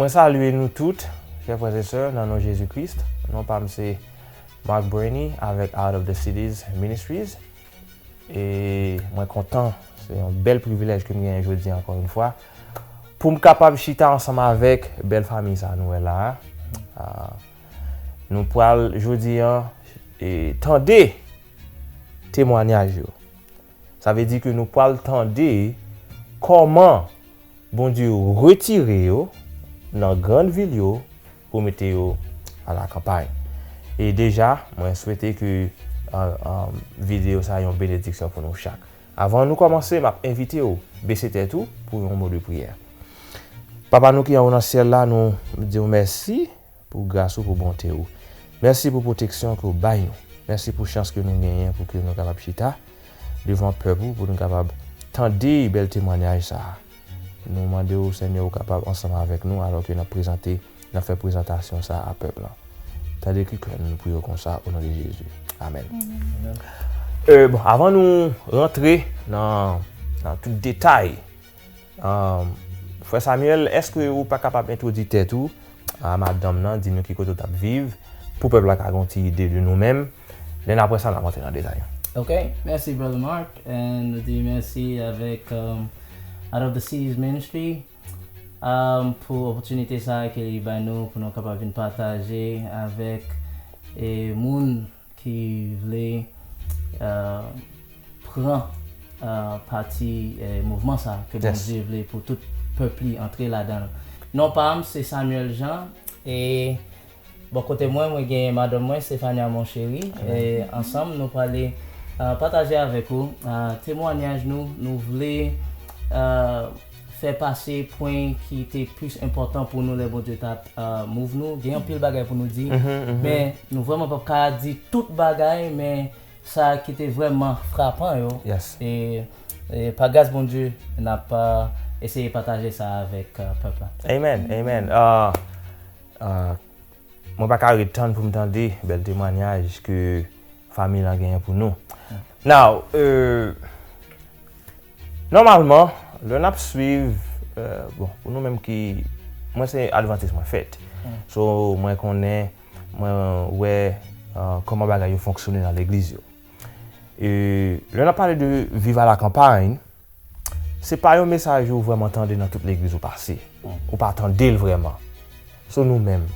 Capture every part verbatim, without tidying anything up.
Mwen salye nou tout, chè frè e sè, nan non Jezi Kris. Non pa m se Mark Burney avèk Out of the Cities Ministries. E mwen kontan, se yon bèl privilèj ke m genyen jodi a ankò yon fwa, pou m kapab chita ansanm avèk bèl fanmi sa nou wè la a. Ah, nou pral jodi a, e, tande temwanyaj yo. Sa vle di ke nou pral tande kòman Bondye retire yo nan grann vil yo pou mete yo a la kanpay. E deja, mwen swete ke, ah, ah, videyo sa yon benediksyon pou nou chak. Avan nou kòmanse, m ap envite w bese tèt ou pou yon mo de priyè. Papa nou ki anwo nan syèl la, nou di w mèsi pou gras ou, pou bonte ou. Mèsi pou pwoteksyon ke w bay nou. Mèsi pou chans ke nou genyen pou ke nou kapab chita devan pèp ou, pou nou kapab tande bèl temwanyaj sa a. Nou mande w, Senyè, ou kapab ansanm avèk nou alò ke n ap prezante, n ap fè prezantasyon sa a a pèp lan. Tande kri klè nou, nou priye w konsa, o non de Jezi. Amèn. Amèn. Euh, bon, avan nou rantre nan, nan tout detay, euh, frè Samuel, èske ou pa kapab entwodui tèt ou a madanm nan, di nou ki kote w t ap viv, pou pèp la ka gen yon ti ide de nou menm. Then apre sa, n ap rantre nan detay. Ok, mèsi, Brother Mark. And nou di mèsi avèk, um, Out of the Cities Ministry, um, pou opòtinite sa a ke li bay nou pou nou kapab vin pataje avèk, e, moun ki vle, uh, pran, uh, pati, eh, mouvman sa a ke Bondye vle pou tout pèp li antre ladan l. Non pa m, se Samuel Jean, e bò kote mwen, mwen gen madanm mwen, Stéphania Monchery. E ansanm, nou prale, ah, pataje avèk ou, ah, temwanyaj nou. Nou vle, ah, fè pase pwen ki te plis enpòtan pou nou lè Bondye t ap, ah, move nou. Gen anpil bagay pou nou di, men nou vrèman p ap ka di tout bagay, men sa ki te vrèman frapan yo. E, e pa gras Bondye, n ap, ah, eseye pataje sa avèk, ah, pèp la. Amen, amen. Ah, ah, Mwen pa ka ret tann pou m tande bèl temwanyaj ke fanmi lan genyen pou nou. Now, euh, nòmalman, lè n ap swiv, euh, bon, pou nou menm ki, mwen se advantis mwen fèt. So, mwen konnen, mwen wè, euh, kòman bagay yo fonksyone nan legliz yo. E lè n ap pale de viv a la kanpay, se pa yon mesaj ou vrèman tande nan tout legliz ou pase. Ou pa tande l vrèman. So nou menm,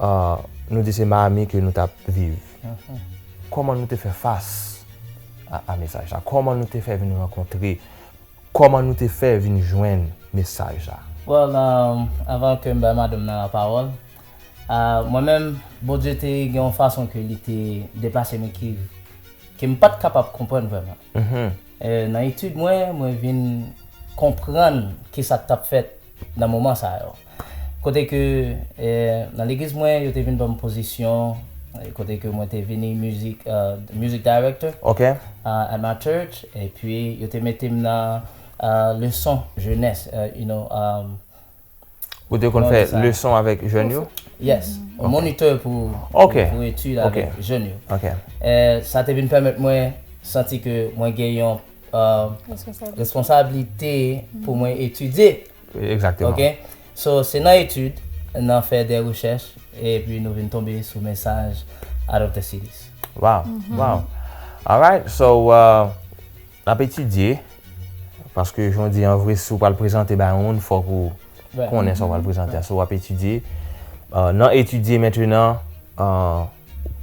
ah, nou di se Miami ke nou t ap viv. Kòman nou te fè fas a, a mesaj sa? Kòman nou te fè vin rankontre? Kòman nou te fè vin jwenn mesaj sa? Well, um, avan ke m bay madanm nan lapawòl, ah, mwen menm, Bondye te gen yon fason ke li te deplase mwen ki, ke m pa t kapab konprann vrèman. Eh, nan etid mwen, mwen vin konprann kisa k t ap fèt nan moman sa yo. Kote ke, eh, nan legliz mwen, yo te vin ban m pozisyon, eh, kote ke mwen te vini music, eh, music director, ah, at my church, epi yo te mete m nan, ah, leson jenès, eh, you know, um, Ou te konn fè leson avèk jèn yo? Yes, monitè pou, pou etid avèk jèn yo. Eh, sa te vin pèmèt mwen santi ke mwen gen yon, eh, responsablite pou mwen etidye. Egzakteman. Ok? So, se nan etid, nan fè de rechèch, epi nou vin tonbe sou mesaj Out of the Cities. Wow, wow. Alright, so, uh, n ap etidye, paske jan w di an vre, si w pral prezante bay yon moun, fòk ou konnen sa w pral prezante a. So, w ap etidye. Uh, nan etidye mentenan, uh,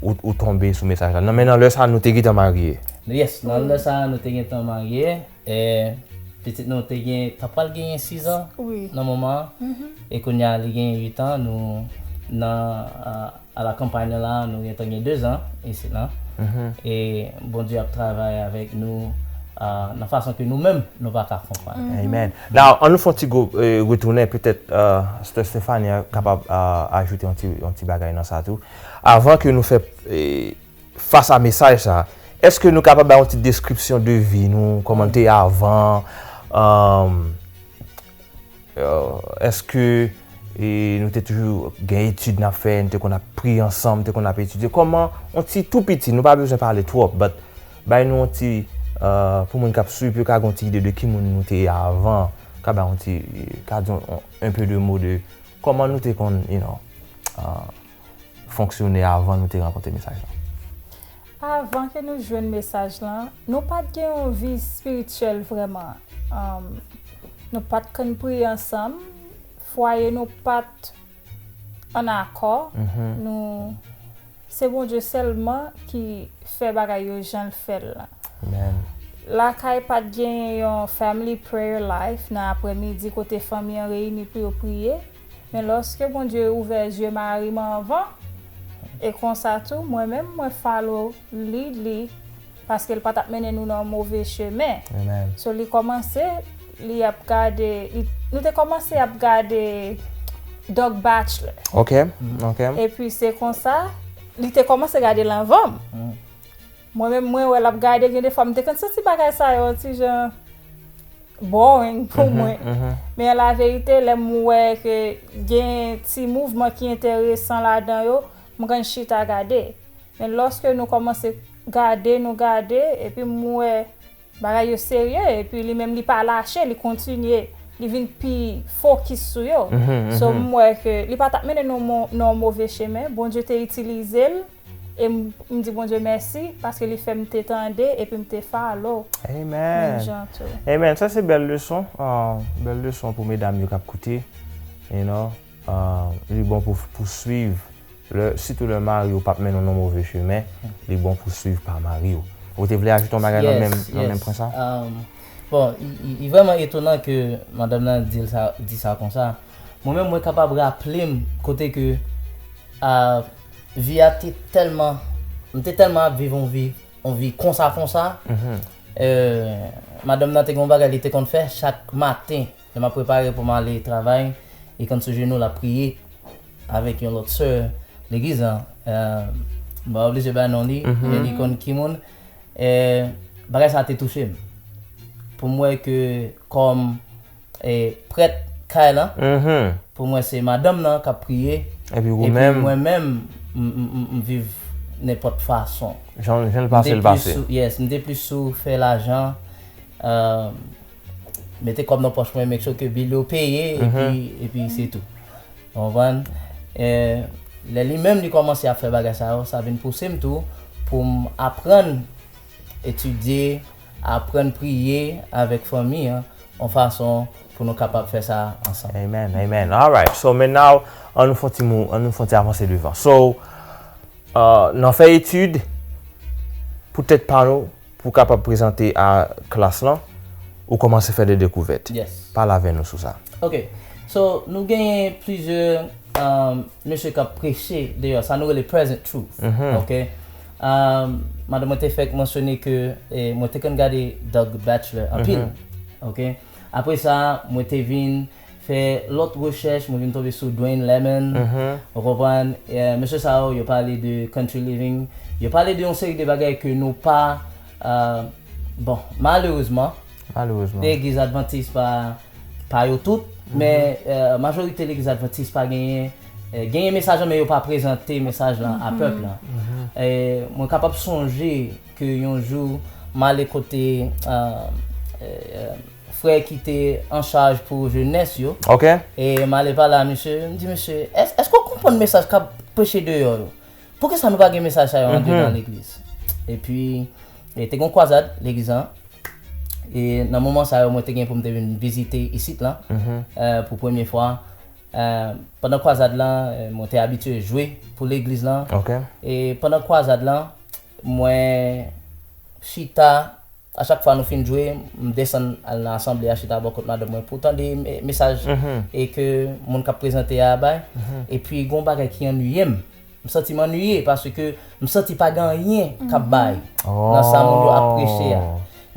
ou, ou tonbe sou mesaj la. Nan, men nan lè sa, nou te gentan marye. Yes, nan lè sa, nou te gentan marye. E pitit nou te gen, ta pral genyen sizan nan moman an. E kounye a, li gen uitan, nou nan, a, a la kanpay nan la, nou gentan gen dezan isit la. E Bondye ap travay avèk nou, a, nan fason ke nou menm, nou pa ka konprann. Amen. Now, ann nou fè yon ti gwo, eh, retounen, petèt, eh, Sister Stephania kapab, eh, ajoute yon ti, yon ti bagay nan sa tou. Avan ke nou fè, eh, fas a mesaj sa, èske nou kapab bay yon ti deskripsyon de vi nou, kòman n te ye avan, um, euh, èske, e, nou te toujou gen etid n ap fè, n te konn ap priye ansanm, n te konn ap etidye? Kòman, yon ti tou piti, nou pa bezwen pale twòp, but bay nou yon ti, euh, pou moun k ap swiv, pou yo ka gen yon ti ide de ki moun nou te ye avan, ka bay yon ti, ka di yon, un peu de mots de Kòman nou te konn, you know, uh, fonksyone avan nou te rankontre mesaj la? Avan ke nou jwenn mesaj lan, nou pa t gen yon vi espirityèl vrèman. Um, nou pa t konn priye ansanm. Fwaye nou pa t an akò. Nou se Bondye sèlman ki fè bagay yo jan l fè l lan. Lakay pa t genyen yon family prayer life nan aprèmidi kote fanmi an reyini pou yo priye. Men lòske Bondye ouvè zye mari m anvan, e konsa tou, mwen menm, mwen follow lead li, paske l pa t ap mennen nou nan yon move chemen. So, li kòmanse, li ap gade, li, nou te kòmanse ap gade Dog Bachelor. Ok, ok. Epi se konsa, li te kòmanse gade l anvan m. Mwen menm, mwen wè l ap gade, gen de fwa, m te konn santi bagay sa yo, yon ti jan boring pou mwen. Men an laverite, lè m wè ke gen ti mouvman ki enteresan ladan yo, m konn chita gade. Men lòske nou kòmanse gade, nou gade, epi m wè bagay yo serye, epi li menm li pa lache, li kontinye, li vin pi fokis sou yo. So, m wè ke li pa t ap mennen nou mo- nan yon move chemen. Bondye te itilize l, e m, m di Bondye mèsi, paske li fè m te tande, epi m te follow. Menm Amen. Jan tou. Amen. Sa se bèl leson. Ah, bèl leson pou medam yo k ap koute. You know, ah, li bon pou, pou swiv. Lè, sitou lè mari w p ap mennen w nan move chemen, li bon pou swiv pa mari w. Ou te vle ajoute yon bagay nan menm, nan menm pwen sa? Um, bon, li, li, li vrèman etonan ke madanm nan di l sa, di sa konsa. Mwen menm, mwen kapab raple m kote ke, ah, vi a te tèlman, m te tèlman ap viv yon vi, yon vi konsa konsa. Euh, madanm nan te gen yon bagay li te konn fè chak maten. Lè m ap prepare pou m ale travay, li konn sou jenou l ap priye avèk yon lòt sè legliz lan. Euh, m pa oblije bay non li, men li konn ki moun. Eh, bagay sa te touche m. Pou m wè ke kòm, eh, prèt kay lan, pou m wè se madanm nan k ap priye. Epi ou menm? Mwen menm, m, m, m, m viv nenpòt fason. Jan, jan l pase, l pase. Yes, m te plis sou fè lajan, euh, mete kòb nan pòch mwen, make sure ke bil yo peye, epi, epi se tou. Ou konprann? Eh, lè li menm li kòmanse ap fè bagay sa yo, sa vin pouse m tou pou m aprann etidye, aprann priye avèk fanmi an, yon fason pou nou kapab fè sa ansanm. Amen, amen. Alright. So, men now, an nou fè yon ti mou, an nou fè yon ti avanse devan. So, euh, nan fè etid, poutèt pa nou, pou w kapab prezante a klas lan, ou kòmanse fè de dekouvèt. Yes. Pale avè nou sou sa. Ok. So, nou genyen plizyè, um, mesye k ap preche deyò, sa nou rele present truth. Ok. Um, madanm mwen te fèk mansyone ke, eh, mwen te konn gade Doug Batchelor anpil. Ok. Apre sa, mwen te vin fè lòt rechèch, mwen vin tonbe sou Dwayne Lemon. Ou konprann? Eh, mesye sa yo, yo pale de country living. Yo pale de yon seri de bagay ke nou pa, euh, bon, malerezman, Malerezman. Legliz Advantis pa, pa yo tout, men, euh, majorite Legliz Advantis pa genyen, euh, genyen mesaj lan, men yo pa prezante mesaj lan a pèp lan. Eh, mwen kapab sonje ke yon jou, m ale kote, euh, euh, frè ki te an chaj pou jenès yo. Ok. E m ale pale a misye, m di, "Mesye, èske w konprann mesaj k ap preche deyò yo? Poukisa nou pa gen mesaj sa yo andedan legliz?" Epi, e te gen yon kwazad legliz lan. E nan moman sa yo, mwen te gen pou m te vin vizite isit lan, euh, pou premye fwa. Euh, pandan kwazad lan, euh, mwen te abitye jwe pou legliz lan. Ok. E pandan kwazad lan, mwen chita, a chak fwa nou fin jwe, m desann al nan asanble a, chita bò kot madanm mwen pou tande me- mesaj e ke moun k ap prezante a bay. Epi, gen yon bagay ki annuiye m. M santi m annuiye paske m santi pa gen anyen k ap bay nan sa moun yo ap preche a.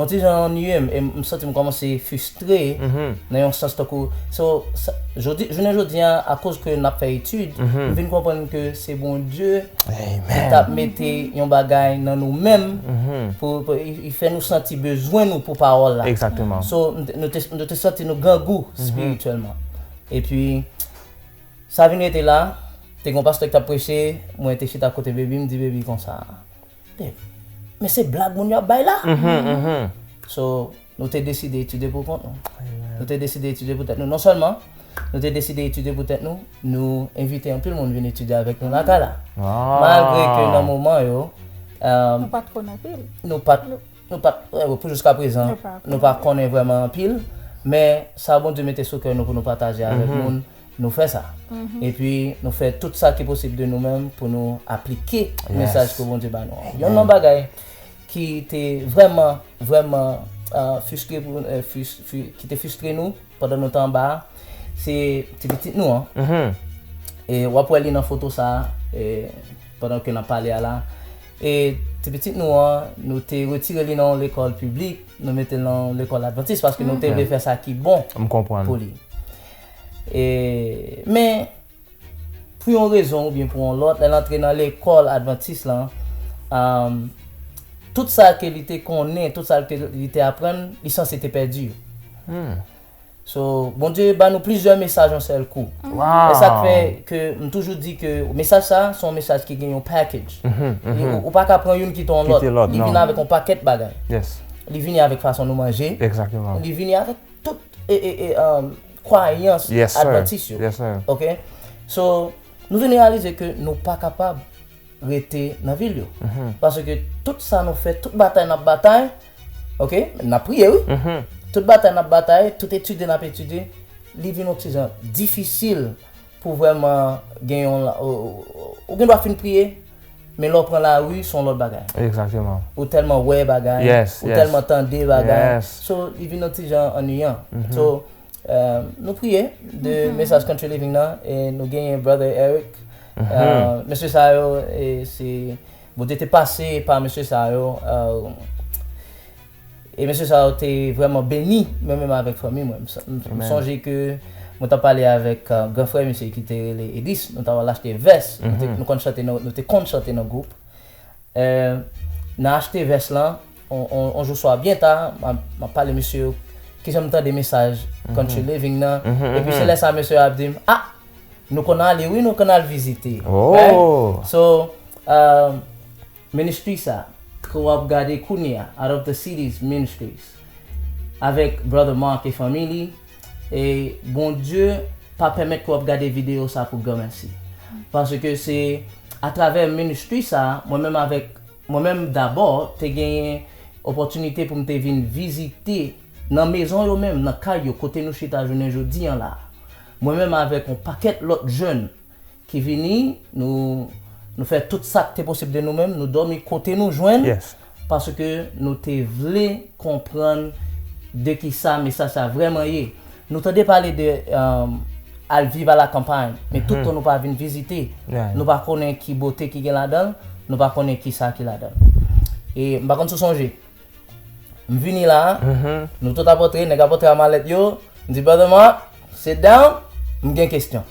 Yon ti jan annuiye m, e m santi m kòmanse fristre nan yon sans tankou. So, sa, jodi, jounen jodi a, akoz ke n ap fè etid, m vin konprann ke se Bondye ki t ap mete yon bagay nan nou menm pou, pou li, li fè nou santi bezwen nou pou pawòl la. Exactement. So, m te- nou te, nou te santi nou grangou espirityèlman. Epi, sa vin rete la, te gen yon pastè ki t ap preche, mwen te chita kote Baby, m di Baby konsa, "Babe, men se blag moun yo ap bay la." So, nou te deside etidye pou kont nou. Nou te deside etidye pou tèt nou. Non sèlman nou te deside etidye pou tèt nou, nou envite anpil moun vin etidye avèk nou lakay la. Malgre ke nan moman yo, Nou pa t konn anpil. nou pa t, nou pa t, pou jiska prezan, nou pa konnen vrèman anpil, men sa Bondye mete sou kè nou pou nou pataje avèk moun, nou fè sa. Epi nou fè tout sa ki posib de nou menm pou nou aplike mesaj ke Bondye ba nou an. Yonn nan bagay ki te vrèman, vrèman, ah, fristre pou, eh, fris- fri- ki te fristre nou pandan nou te anba a, se ti pitit nou an. E w ap wè li nan foto sa a, e, pandan ke n ap pale a la. E ti pitit nou an, nou te retire li nan yon lekòl piblik, nou mete l nan yon lekòl advantis paske nou te vle fè sa ki bon pou li. E, men, pou yon rezon oubyen pou yon lòt, lè l antre nan lekòl advantis lan, um, tout sa ke li te konnen, tout sa ke li te aprann, li sanse te pèdi yo. So, Bondye ba nou plizyè mesaj yon sèl kou. E sa k fè ke m toujou di ke mesaj sa, se yon mesaj ki gen yon package. Li- ou, ou pa ka pran youn kite yon lòt. Li vini avèk yon pakèt bagay. Li vini avèk fason nou manje. Li vini avèk tout e, e, e, um, kwayans advantis yo. Ok? So, nou vin reyalize ke nou pa kapab rete nan vil yo. Paske tout sa nou fè, tout batay n ap batay, ok? N ap priye, wi. Tout batay n ap batay, tout etidye n ap etidye, li vin yon ti jan difisil pou vrèman gen yon la- ou, ou, ou gen dwa fin priye, men lè w pran lari, se yon lòt bagay. Ou tèlman wè bagay, ou tèlman tande bagay. So, li vin yon ti jan annuyan. So, eh, nou priye de mesaj Country Living nan, e nou genyen Brother Eric. Eh, mesye sa yo, e se, Bondye te pase pa mesye sa yo, eh, e mesye sa yo te vrèman beni mwen menm avèk fanmi mwen. M sa- m- m sonje ke mwen t ap pale avèk, eh, gran frè misye ki te rele Edis, nou t ap al achte vès, nou te- nou konn chante nan- nou te konn chante nan gwoup. Eh, nan achte vès lan, on, on, on jou swa byen ta, m ap- m ap pale mesye yo, kijan m tande mesaj Country Living nan, epi se lè sa mesye yo ap di m, ah, nou konn ale wi, nou konn al vizite. So, eh, ministry sa, ke w ap gade kounye a, Out of the Cities Ministries, avèk Brother Mark e fanmi li, e Bondye pa pèmèt ke w ap gade videyo sa pou granmèsi. Paske se atravè ministry sa, mwen menm avèk, mwen menm dabò, te genyen opòtinite pou m te vin vizite nan mezon yo menm, nan kay yo, kote nou chita jounen jodi an la. Mwen menm avèk yon pakèt lòt jèn ki vini, nou, nou fè tout sa k te posib de nou menm, nou dòmi kote nou jwenn, paske nou te vle konprann de ki sa mesaj sa vrèman ye. Nou tande pale de, um, al viv a la kanpay, men tout tan nou pa vin vizite, nou pa konnen ki bote ki gen ladan l, nou pa konnen ki sa ki ladan l. E m pa konn si w sonje, m vini la, nou tout ap antre, nèg ap antre a malèt yo, m di, Brother Mark, sit down, m gen kesyon.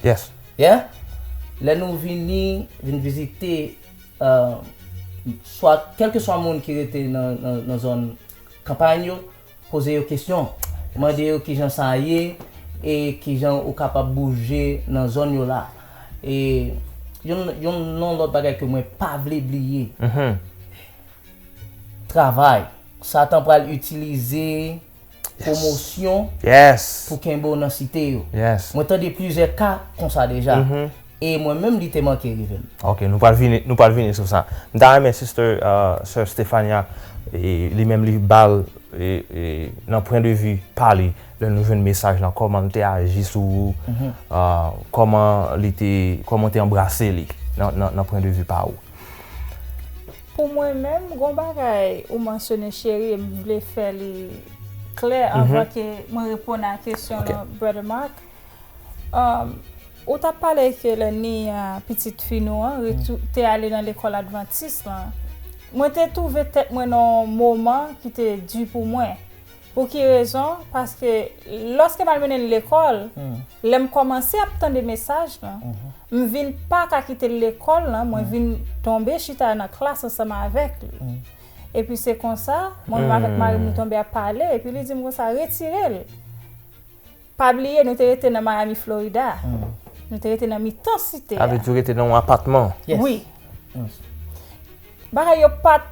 Yeah? Lè nou vini, vin vizite, eh, swa, kèlkeswa moun ki rete nan, nan, nan zòn kanpay yo, poze yo kesyon, mande yo kijan sa ye, e kijan ou kapab bouje nan zòn yo la. E yon, yon, yon lòt bagay ke mwen pa vle bliye, travay. Satan pral itilize pwomosyon pou kenbe w nan site yo. Mwen tande plizyè ka konsa deja. E mwen menm, li te manke rive m. Ok, nou pral vini, nou pral vini sou sa. M ta renmen Sister, uh, Sè Stefania, e, li menm li ba l, e, e, nan pwen de vi pa li, lè nou jwenn mesaj lan, kòman l te aji sou ou, uh, kòman li te, kòman w te anbrase li nan, nan, nan pwen de vi pa ou. Pou mwen menm, gon bagay ou mansyone, cheri, e m vle fè li klè anvan ke mwen reponn a kesyon lan, Brother Mark. Um, ou t ap pale ke lè ni, uh, pitit fi nou an retou- te ale nan lekòl advantis lan. Mwen te twouve tèt mwen nan yon moman ki te di pou mwen. Pou ki rezon? Paske lòske m al mennen l lekòl, lè m kòmanse ap tande mesaj lan, m vin pa ka kite l lekòl lan, mwen vin tonbe chita nan klas ansanm avèk li. Epi se konsa, mwen menm avèk mari m, nou tonbe ap pale, epi li di m konsa, retire l. Pa bliye, nou te rete nan Miami, Florida. Nou te rete nan mitan site a. Sa vle di w rete nan yon apatman. Wi. Bagay yo pa t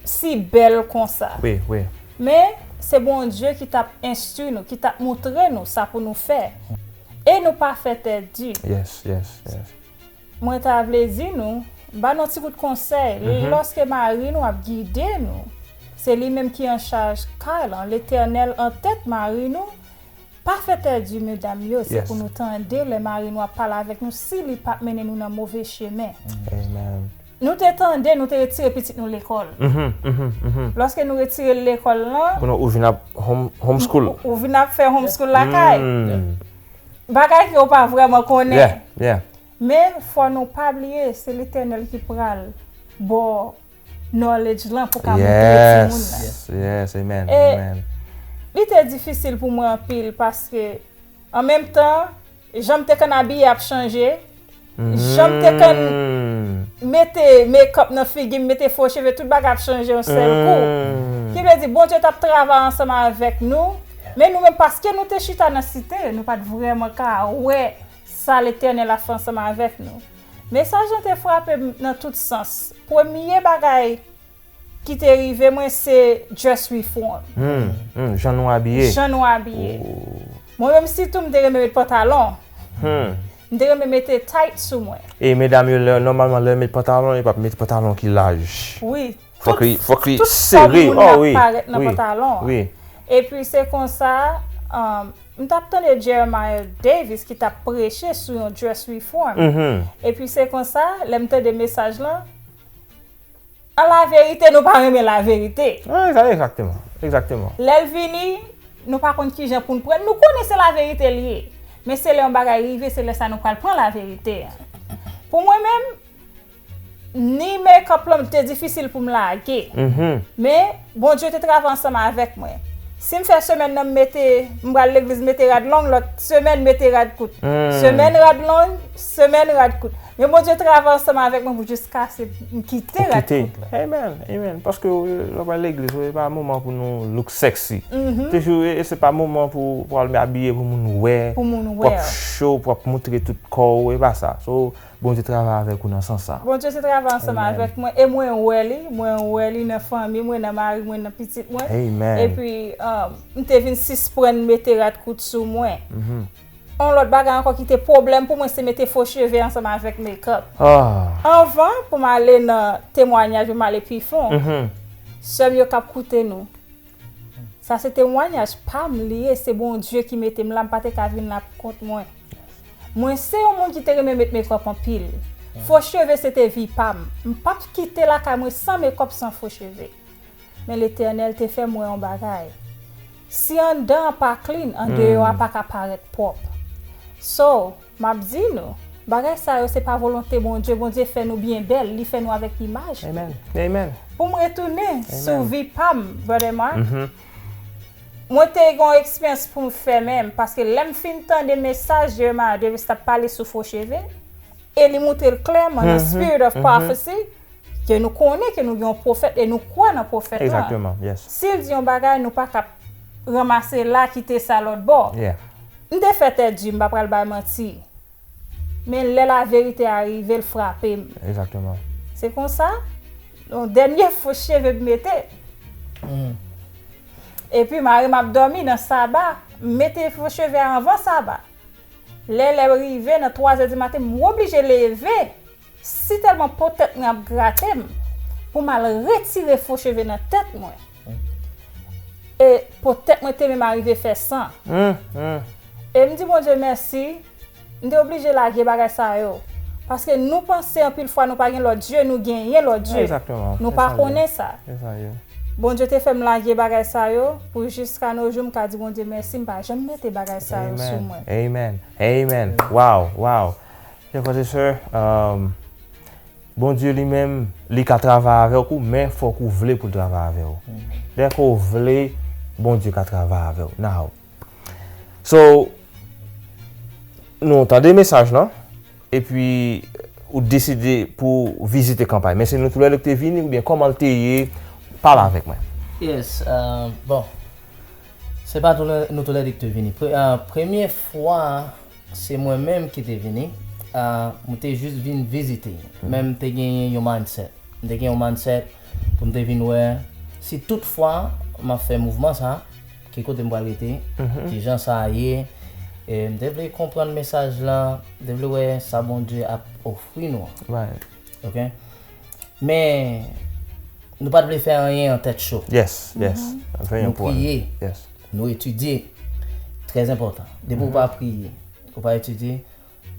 si bèl konsa. Wi, wi. Men, se Bondye ki t ap enstwi nou, ki t ap moutre nou sa pou nou fè. E nou pa fè tèt di. Yes, yes, yes. Mwen ta vle di nou, ba nou ti kout konsèy. Lòske mari nou ap gide nou, se li menm ki an chaj kay lan, Letènèl an tèt mari nou, pa fè tèt di medam yo, se Yes. pou nou tande lè mari nou ap pale avèk nou, si li p ap mennen nou nan move chemen. Amen. Nou te tande, nou te retire pitit nou lekòl. Mhm, mhm, mhm. Lòske nou retire l lekòl lan, Kounye a ou vin ap home, homeschool. Ou, ou vin ap fè homeschool lakay. Mm. Bagay ke ou pa vrèman konnen. Yeah, yeah. Men fò nou pa bliye, se Letènèl ki pral ba w knowledge lan pou ka moutre timoun nan. Yes, yes, amen, E amen. Li te difisil pou mwen anpil paske an menm tan, jan m te konn abiye ap chanje, jan m te konn Mm. mete make-up nan figi m, mete fo cheve, tout bagay ap chanje yon sèl kou. Mm. Ki vle di, Bondye t ap travay ansanm avèk nou, men nou menm, paske nou te chita nan site, nou pa t vrèman ka wè sa Letènèl ap fè ansanm avèk nou. Mesaj lan te frape m nan tout sans. Premye bagay ki te rive mwen, se dress reform. Hmm, hmm, jan nou abiye. Jan nou abiye. Mwen menm sitou, m te renmen met pantalon. Hmm. M te renmen mete tight sou mwen. E medam yo, lè, nòmalman, lè yo met pantalon, yo p ap met pantalon ki laj. Wi. Fòk li, fòk li Tout sere. Fòm moun Oh, ap wi, parèt nan wi, pantalon. Wi. Epi se konsa, um, m t ap tande Jeremiah Davis ki t ap preche sou yon dress reform. Mhm. Epi se konsa, lè m tande mesaj lan, an laverite, nou pa renmen laverite. Ah, exa- egzakteman, egzakteman. Lè l vini, nou pa konn kijan pou n pran l. Nou konnen se laverite l ye. Men se lè yon bagay rive, se lè sa nou pral pran laverite a. Pou mwen menm, ni make-up lan te difisil pou m lage. Mhm. Men Bondye te travay ansanm avèk mwen. Si m fè semèn nan, m mete, m pral legliz, mete rad long, lòt semèn mete rad kout. Mm. Semèn rad long, semèn rad kout. Men Bondye travay ansanm avèk mwen pou jiskaske m kite Pou rad kite. kout lan. Amen, amen. Paske, euh, lè w pral legliz, se pa moman pou nou look sexy. Mhm. Toujou, e se pa moman pou, pou al abiye pou moun wè. Pou moun Pou wè. ap cho, pou ap moutre tout kò w, e pa sa. So, Bondye travay avèk ou nan sans sa. Bondye te travay ansanm Amen. Avèk mwen, e mwen wè li, mwen wè li nan fanmi mwen, nan mari mwen, nan pitit mwen. Amen. Epi, um, m te vin sisprann mete rad kout sou mwen. Mhm. Yon lòt bagay ankò ki te pwoblèm pou mwen, se mete fo cheve ansanm avèk make-up. Ah. Anvan, pou m ale nan temwanyaj, pou m ale pi fon, Mhm. sè m yo k ap koute nou. Sa se temwanyaj pa m li ye, se Bondye ki mete m la, m pa te ka vin la pou kont mwen. Mwen se yon moun ki te renmen met make-up anpil. Fo cheve se te vi pa m. M p ap kite lakay mwen san make-up, san fo cheve. Men Letènèl te fè m wè yon bagay. Si anndan an pa clean, andeyò a pa ka parèt pwòp. So, m ap di nou, bagay sa yo se pa volonte Bondye. Bondye fè nou byen bèl, li fè nou avèk imaj. Amen. Amen. Pou m retounen sou Amen. Vi pa m, Brother Mark, Mhm. mwen te gen yon eksperyans pou m fè menm, paske lè m fin tande mesaj Jeremiah Davis t ap pale sou fo cheve, e li moutre l klèman nan Mhm, Spirit of mhm. Prophecy, ke nou konnen ke nou gen yon pwofèt e nou kwè nan pwofèt lan. Egzakteman, yes. Si l di yon bagay, nou pa ka ranmase la, kite sa lòt bò. Yeah. M te fè tèt di, m pa pral bay manti. Men lè laverite a rive, l frape m. Egzakteman. Se konsa, yon dènye fo cheve m mete. Epi mari m ap dòmi nan saba, m mete fo cheve a anvan saba. Lè lè rive nan twa zè di maten, m oblije leve. Si tèlman po tèt mwen ap grate m, pou m al retire fo cheve nan tèt mwen. E po tèt mwen te menm arive fè san. Mm, mm. E m di Bondye mèsi, m te oblije lage bagay sa yo. Paske nou panse anpil fwa nou pa gen lòt dye, nou genyen lòt dye. Egzakteman. Nou pa konnen sa. Se sa, yeah. Bondye te fè m lage bagay sa yo, pou jiska no jou m ka di Bondye mèsi, m pa janm mete bagay sa yo sou mwen. Amen. Amen. Wow, wow. Chè frè e sè, um, Bondye li menm, li ka travay avèk ou, men fòk ou vle pou l travay avè w. Dèke w vle, Bondye ka travay avè w. Now, so, nou tande mesaj lan, epi ou deside pou vizite kanpay. Men se nou toulède ki te vini, oubyen kòman l te ye? Pale avèk mwen. Yes, uh, bon. Se pa toulè, nou toulède ki te vini. Pre, uh, premye fwa, se mwen menm ki te vini. Uh, mwen te jis vin vizite. Men m te genyen yon mindset. M te gen yon mindset pou m te vin wè si tout fwa m ap fè mouvman sa, ki kote m pral rete, kijan sa a ye. E m te vle konprann mesaj la, m te vle wè sa Bondye ap ofri nou an. Right. Ok? Men, nou pa t vle fè anyen an tèt cho. Yes, yes. Very Nou important. Priye, Yes. nou etidye. Trè enpòtan. Depi ou pa priye, ou pa etidye,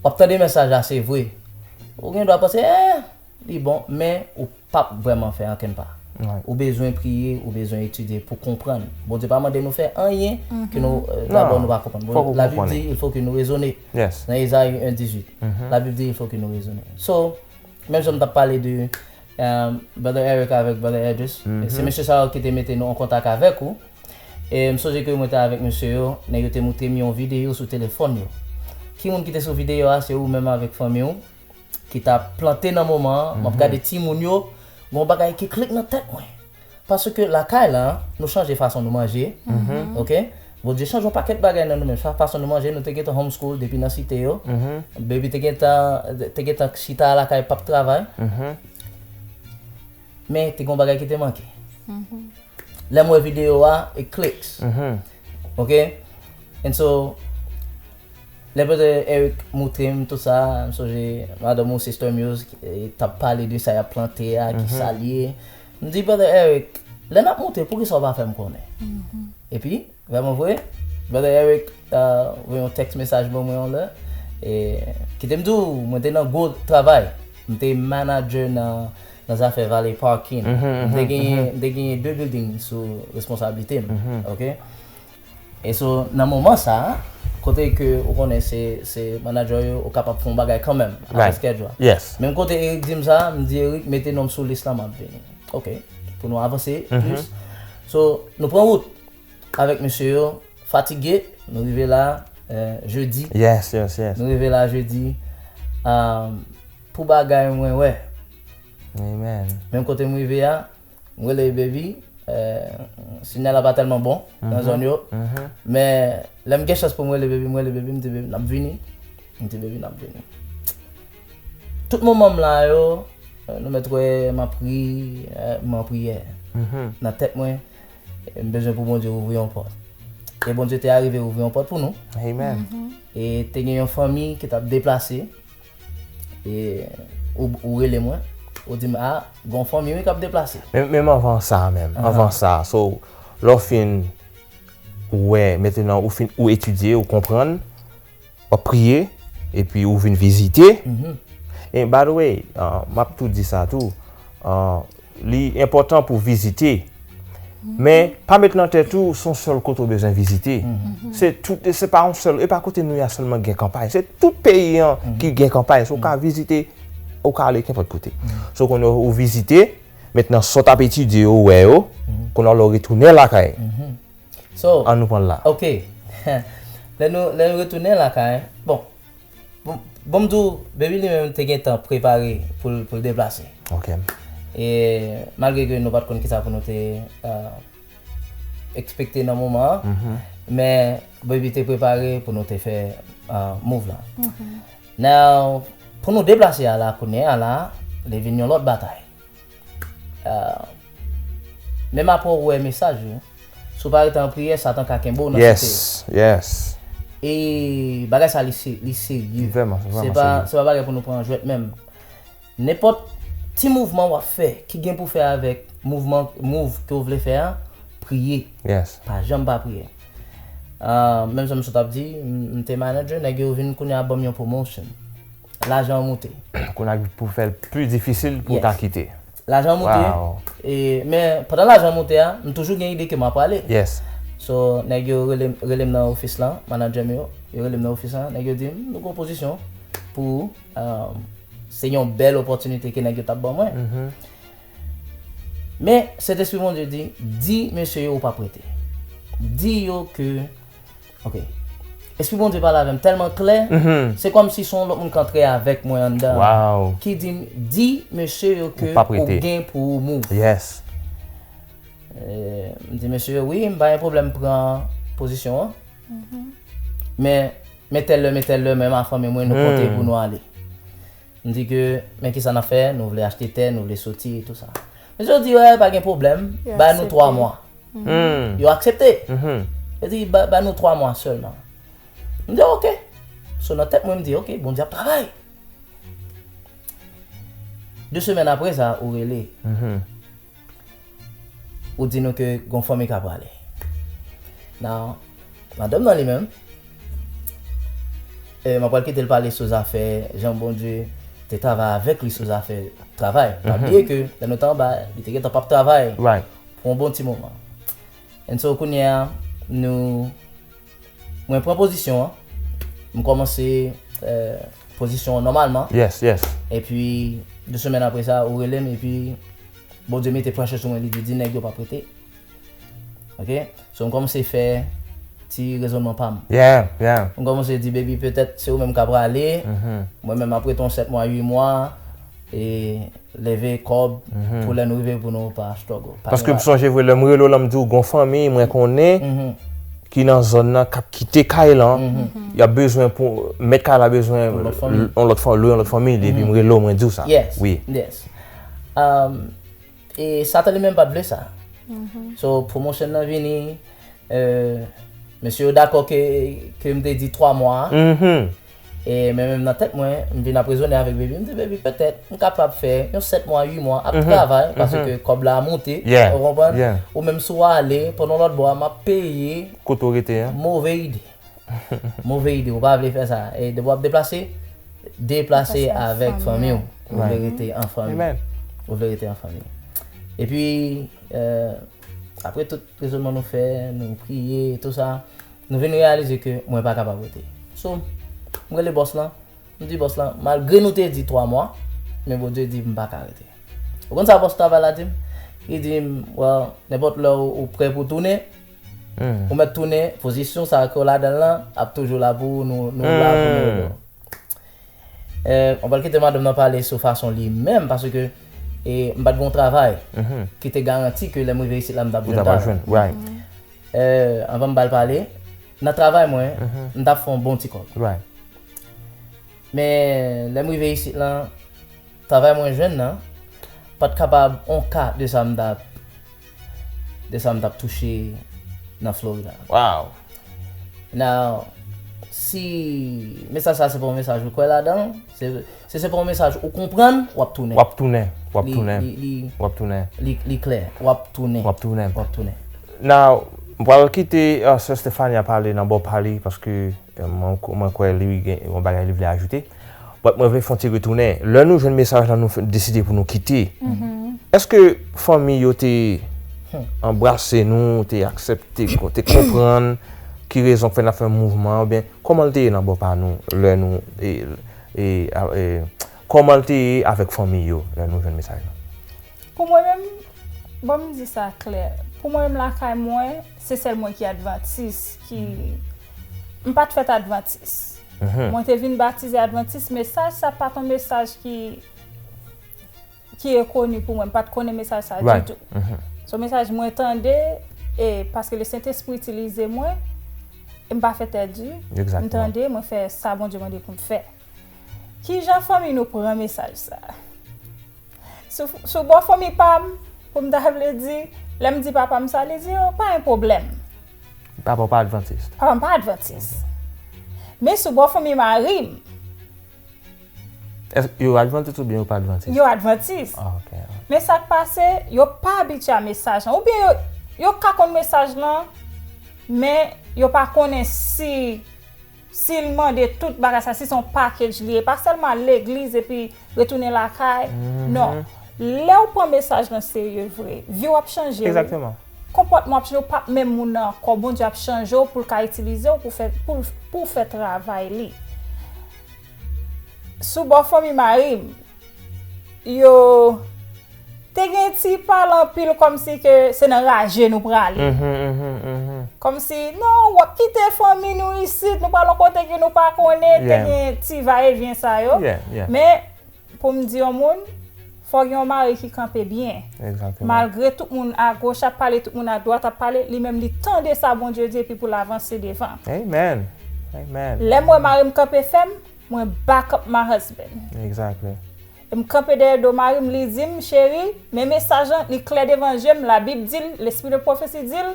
w ap tande mesaj la, se vre. Ou gen dwa panse, eh, li bon, men ou p ap vrèman fè ankenn pa. Right. Ou bezwen priye, ou bezwen etidye pou konprann. Bondye pa mande nou fè anyen ke nou, euh, dabò nou pa konprann. Fòk ou Labib konprann. Di, il faut que nous raisonner. Yes. Nan Ezayi en dizuit, Labib di, il faut que nous raisonner. So, menm jan m t ap pale de euh, Brother Eric avèk Brother Edris, se mesye sa yo ki te mete nou an kontak avèk ou. E m sonje ke mwen te avèk mesye yo, nèg yo te montre m yon videyo sou telefòn yo. Ki moun ki te sou videyo a? Se ou menm avèk fanmi w ki t ap plante nan moman an. M ap gade timoun yo, gon bagay ki klik nan tèt mwen. Paske lakay la, nou chanje fason nou manje. Ok? Bondye chanje yon pakèt bagay nan nou menm. Sa fason nou manje, nou te gentan homeschool depi nan site yo. Baby te gentan, te gentan chita lakay, p ap travay. Men te gon bagay ki te manke. Lè m wè videyo a, it clicks. Ok? And so, lè Brother Eric montre m tout sa, m sonje madanm ou, Sister Muse, ki, eh, t ap pale de sa y ap plante a, ki sa l ye. M di, Brother Eric, lè n ap monte, poukisa w pa fè m konnen? Epi, vrèman vre, Brother Eric, uh, voye yon tèks mesaj ban mwen yon lè. E, kite m di w, mwen te nan gwo travay. M te manager nan, nan zafè valet parking. M te genyen, m te genyen de building sou responsablite m. Ok? E so, nan moman sa a, kote ke ou konnen se, se manager yo, ou kapab fè yon bagay kanmenm, avè schedule a. Yes. Menm kote Eric di m sa, m di Eric, mete non m sou lis la, m ap vini. Ok, pou nou avanse plis. So, nou pran wout avèk mesye yo, fatige, nou rive la, euh, jedi. Yes, yes, yes. Nou rive la jedi. Um, pou bagay mwen wè. Amen. Menm kote m rive a, m rele Baby, euh, sinyal la pa tèlman bon nan zòn yo. Men, lè m gen chans pou m rele Baby, m rele Baby, m di Baby, n ap vini. M di Baby, n ap vini. Tout moman m la yo, euh, nou mèt wè m ap ri, euh, m an priyè. Nan tèt mwen, m bezwen pou Bondye ouvri yon pòt. E Bondye te arive ouvri yon pòt pou nou. Amen. E te gen yon fanmi ki t ap deplase. E ou, ou rele mwen, ou di m, ah, gon fanmi wi k ap deplase. Men, menm anvan sa menm, anvan sa, so, lè w fin wè, mentnan ou fin, ou etidye, ou konprann, w ap priye, epi ou vin vizite. E by the way, uh, m ap tou di sa tou, uh, li enpòtan pou vizite. Men, pa met nan tèt ou, se yon sèl kote w bezwen vizite. Se tout, se pa yon sèl, e pa kote nou ye a sèlman gen kanpay. Se tout peyi an ki gen kanpay. So, ou ka vizite, ou ka ale kenpòt kote. So, kounye a ou vizite, mentnan sa w t ap etidye yo, ou wè yo, kounye a lè w retounen lakay. So, An nou pran l la. Ok. Lè nou, lè nou retounen lakay, bon, bon, bon, m di w, Baby li menm te gentan prepare pou l, pou l deplase. Ok. E malgre ke nou pa t konn kisa pou nou te, euh, ekspekte nan moman an, men Baby te prepare pou nou te fè, euh, move la. Now, pou nou deplase a la, kounye a la, li vin yon lòt batay. Ah, menm apre w wè mesaj ou, si w pa rete an priyè, Satan ka kenbe w nan site. Yes, yes. E bagay sa li se, li serye. Vrèman, se Se vrèman pa, serye. Se pa bagay pou nou pran jwèt menm. Nenpòt ti mouvman w ap fè ki gen pou fè avèk mouvman, move ke w vle fè a, priye. Yes. Pa janm pa priye. Ah, menm jan m sot ap di, m, m te manager, nèg yo vin kounye a ban m yon promotion. Lajan an moute. Kounye a pou fè l pli difisil pou w ta kite. Lajan an moute. Wow. E, men pandan lajan an moute a, m toujou gen ide ke m ap prale. Yes. So, nèg yo rele, rele m nan ofis lan, manager m yo, yo rele m nan ofis lan, nèg yo di m, nou gon pozisyon pou ou, um, se yon bèl opòtinite ke nèg yo t ap ban mwen. Men, Sentespri Bondye di, di mesye yo ou p ap rete. Di yo ke Ok. Espri Bondye pale avè m tèlman klè, se kòmsi se yon lòt moun k antre avèk mwen anndan. Wow. Ki di m, di mesye yo ke Ou p ap ou rete. Gen pou ou move. Yes. E, m di mesye yo, wi, m pa gen pwoblèm pran pozisyon an. Men, men tèl lè, men tèl lè, men m a fanmi mwen, nou konte pou nou ale. M di ke, men kisa n ap fè, nou vle achte tè, nou vle soti, tout sa. Mesye yo di, wè, pa gen pwoblèm, Yo ba nou twa aksepte. Mwa. Hmm. Yo aksepte. Mhm. Yo di, ba, ba nou twa mwa sèlman. M di, ok. So, nan tèt mwen, m di, ok, Bondye ap travay. De semèn apre sa, ou rele. Ou di nou ke gon fanmi ka prale. Now, madanm nan li menm, e, mwen pral kite l pale sou zafè jan Bondye te travay avèk li sou zafè travay. Pa bliye ke lè nou te anba, li te gentan p ap travay pou yon bon ti moman. And so, kounye a, nou, mwen pran pozisyon an, m kòmanse, e, pozisyon an nòmalman. Yes, yes. Epi, de semèn apre sa, ou rele m, epi Bondye mete presyon sou mwen, li di, di nèg yo p ap rete. Ok? So, m kòmanse fè ti rezònman pa m. Yeah, yeah. M kòmanse di, baby, petèt se ou menm k ap prale. Mwen menm, m ap rete yon sèt mwa, uit mwa, e leve kòb pou lè nou rive pou nou pa struggle. Paske m sonje vre, lè m rele w lan, m di w, gon fanmi, mwen konnen, ki nan zòn nan, k ap kite kay lan, y ap bezwen pou, mèt kay la bezwen yon lòt fanmi, yon lòt fanmi, epi m rele w, mwen di w sa. Yes, wi. Yes. Um, E Satan li menm pa t vle sa. So, promotion nan vini, e, mesye yo dakò ke, ke m te di twa mwa. E men menm nan tèt mwen, m vin ap rezone avèk baby. M di, baby, petèt, m kapab fè yon sèt mwa, uit mwa, ap travay, paske kòb la moute, ou konprann? Ou menm si w ale, pandan lòt bò a, m ap peye. Kote w rete an? Move ide. Move ide, ou pa vle fè sa. E depi w ap deplase, deplase avèk fanmi w. Ou vle rete an fanmi. Ou vle rete an fanmi. Epi, e, apre tout rezònman nou fè, nou priye, tou sa, nou vin reyalize ke mwen pa kapab rete. So, m rele bòs lan, m di bòs lan, malgre nou te di twa mwa, men Bondye di m pa ka rete. Ou konn sa bòs travay la di m? Li di m, well, nenpòt lè ou, ou prè pou tounen, ou mèt tounen, pozisyon sa ke w ladan l lan ap toujou la pou ou, nou, nou la pou nou ede w. E, mwen pral kite madanm nan pale sou fason li menm, paske, e, m pa t gen yon travay ki te garanti ke lè m rive isit la, m t ap jwenn travay. E, anvan m ba l pale, nan travay mwen, m t ap fè yon bon ti kòb. Men, lè m rive isit lan, travay mwen jwenn nan pa t kapab yon ka de sa m t ap, de sa m t ap touche nan Florida. Wow. Now, si mesaj sa se pa yon mesaj ou kwè ladan, se, si se pa yon mesaj ou konprann, w ap tounen. W ap tounen, w ap tounen. Li, li, w ap tounen. Li, li klè, w ap tounen. W ap tounen. W ap tounen. Now, m pral kite, uh, Sè Stefania pale nan bò pa li, paske, uh, mwen, mwen kwè li gen yon bagay li vle ajoute. But mwen vle fè yon ti retounen. Lè nou jwenn mesaj la, nou fè, deside pou nou kite. Èske fanmi yo te anbrase nou, te aksepte, te konprann ki rezon k fè n ap fè mouvman an, oubyen kòman l te ye nan bò pa nou, lè nou, e, e, a, e, kòman l te ye avèk fanmi yo, lè nou jwenn mesaj la? Pou mwen menm, bon, m di sa klè. Pou mwen menm, lakay mwen, se sèl mwen ki advantis, ki, m pa t fèt advantis. Mwen te vin batize advantis, mesaj sa pa t yon mesaj ki, ki enkoni pou mwen, m pa t konnen mesaj sa ditou. Se yon mesaj mwen tande, e paske Lesentespri itilize mwen, e m pa fè tèt di, m tande, mwen fè sa Bondye mande pou m fè. Kijan fanmi nou pran mesaj sa? Sou, sou bò fanmi pa m, pou m ta vle di, lè m di papa m sa, li di, "Oh, pa gen pwoblèm." Papa w pa advantis? Papa m pa advantis. Men sou bò fanmi mari m, Èske yo advantis oubyen yo pa advantis? Yo advantis. Ah, ok, ok. Men sa k pase, yo pa abitye a mesaj lan. Oubyen yo, yo ka konn mesaj lan, men yo pa konnen si, si l mande tout bagay sa, si se yon package li ye. Pa sèlman al legliz epi retounen lakay. Non. Lè w pran mesaj lan serye vre, vi w ap chanje, wi. Egzakteman. Konpòtman w ap chanje, w p ap menm moun nan ankò. Bondye ap chanje w pou l ka itilize w pou fè, pou, pou w fè travay li. Sou bò fanmi mari m, yo te gen ti pale anpil kòmsi ke se nan raje nou prale. Kòmsi, non, w ap kite fanmi nou isit, nou pral yon kote ke nou pa konnen, te gen ti va e vyen sa yo. Men, pou m di yon moun, fò gen yon mari ki kanpe byen. Malgre tout moun agoch ap pale, tout moun adwat ap pale, li menm li tande sa Bondye di epi pou l avanse devan. Amen. Amen. Lè m wè mari m kanpe fèm, mwen back up my husband. Exactly. E m kanpe dèyè do mari m, li di m, "Cheri, men mesaj lan, li klè devan je m, Labib di l, lespri de pwofesi di l,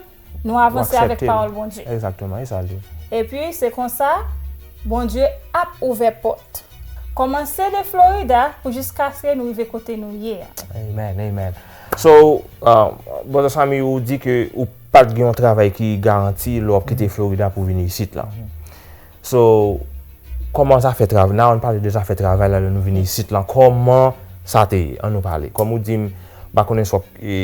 Nou avanse avèk pawòl Bondye. Egzakteman, e sa l ye. Epi, se konsa, Bondye ap ouvè pòt. Kòmanse de Florida pou jiskaske nou rive kote nou ye a. Amen, amen. So, uh, Brother Sammy, ou di ke ou pa t gen yon travay ki garanti lè w ap kite Florida pou vini isit la. So, kòman zafè travay, n a pale de zafè travay la, lè nou vini isit la, kòman sa te ye? Ann nou pale. Kòm ou di m, m pa konnen si w ap, e,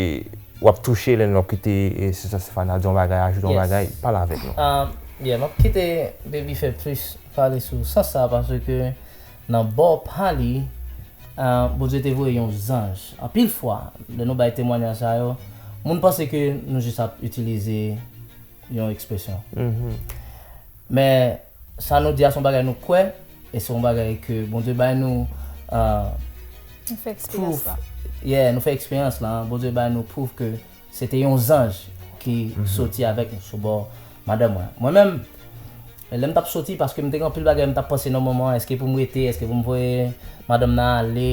w ap touche lè n ap kite, e, Sista Stefana di yon bagay, ajoute yon bagay, pale avèk nou. Um, yeah, m ap kite Baby fè plis pale sou sans sa, paske nan bò pa li, uh, Bondye te voye yon zanj. Anpil fwa, lè nou bay temwanyaj sa yo, moun panse ke nou jis ap itilize yon ekspresyon. Men, sa nou di a se yon bagay nou kwè, e se yon bagay ke Bondye bay nou, uh, Nou fè eksperyans la. Yeah, nou fè eksperyans la. Bondye bay nou pwouv ke se te yon zanj ki soti avèk nou sou bò madanm mwen. Mwen menm, lè m t ap soti, paske m te gen anpil bagay m t ap panse nan moman an, èske pou m rete, èske pou m voye madanm nan ale,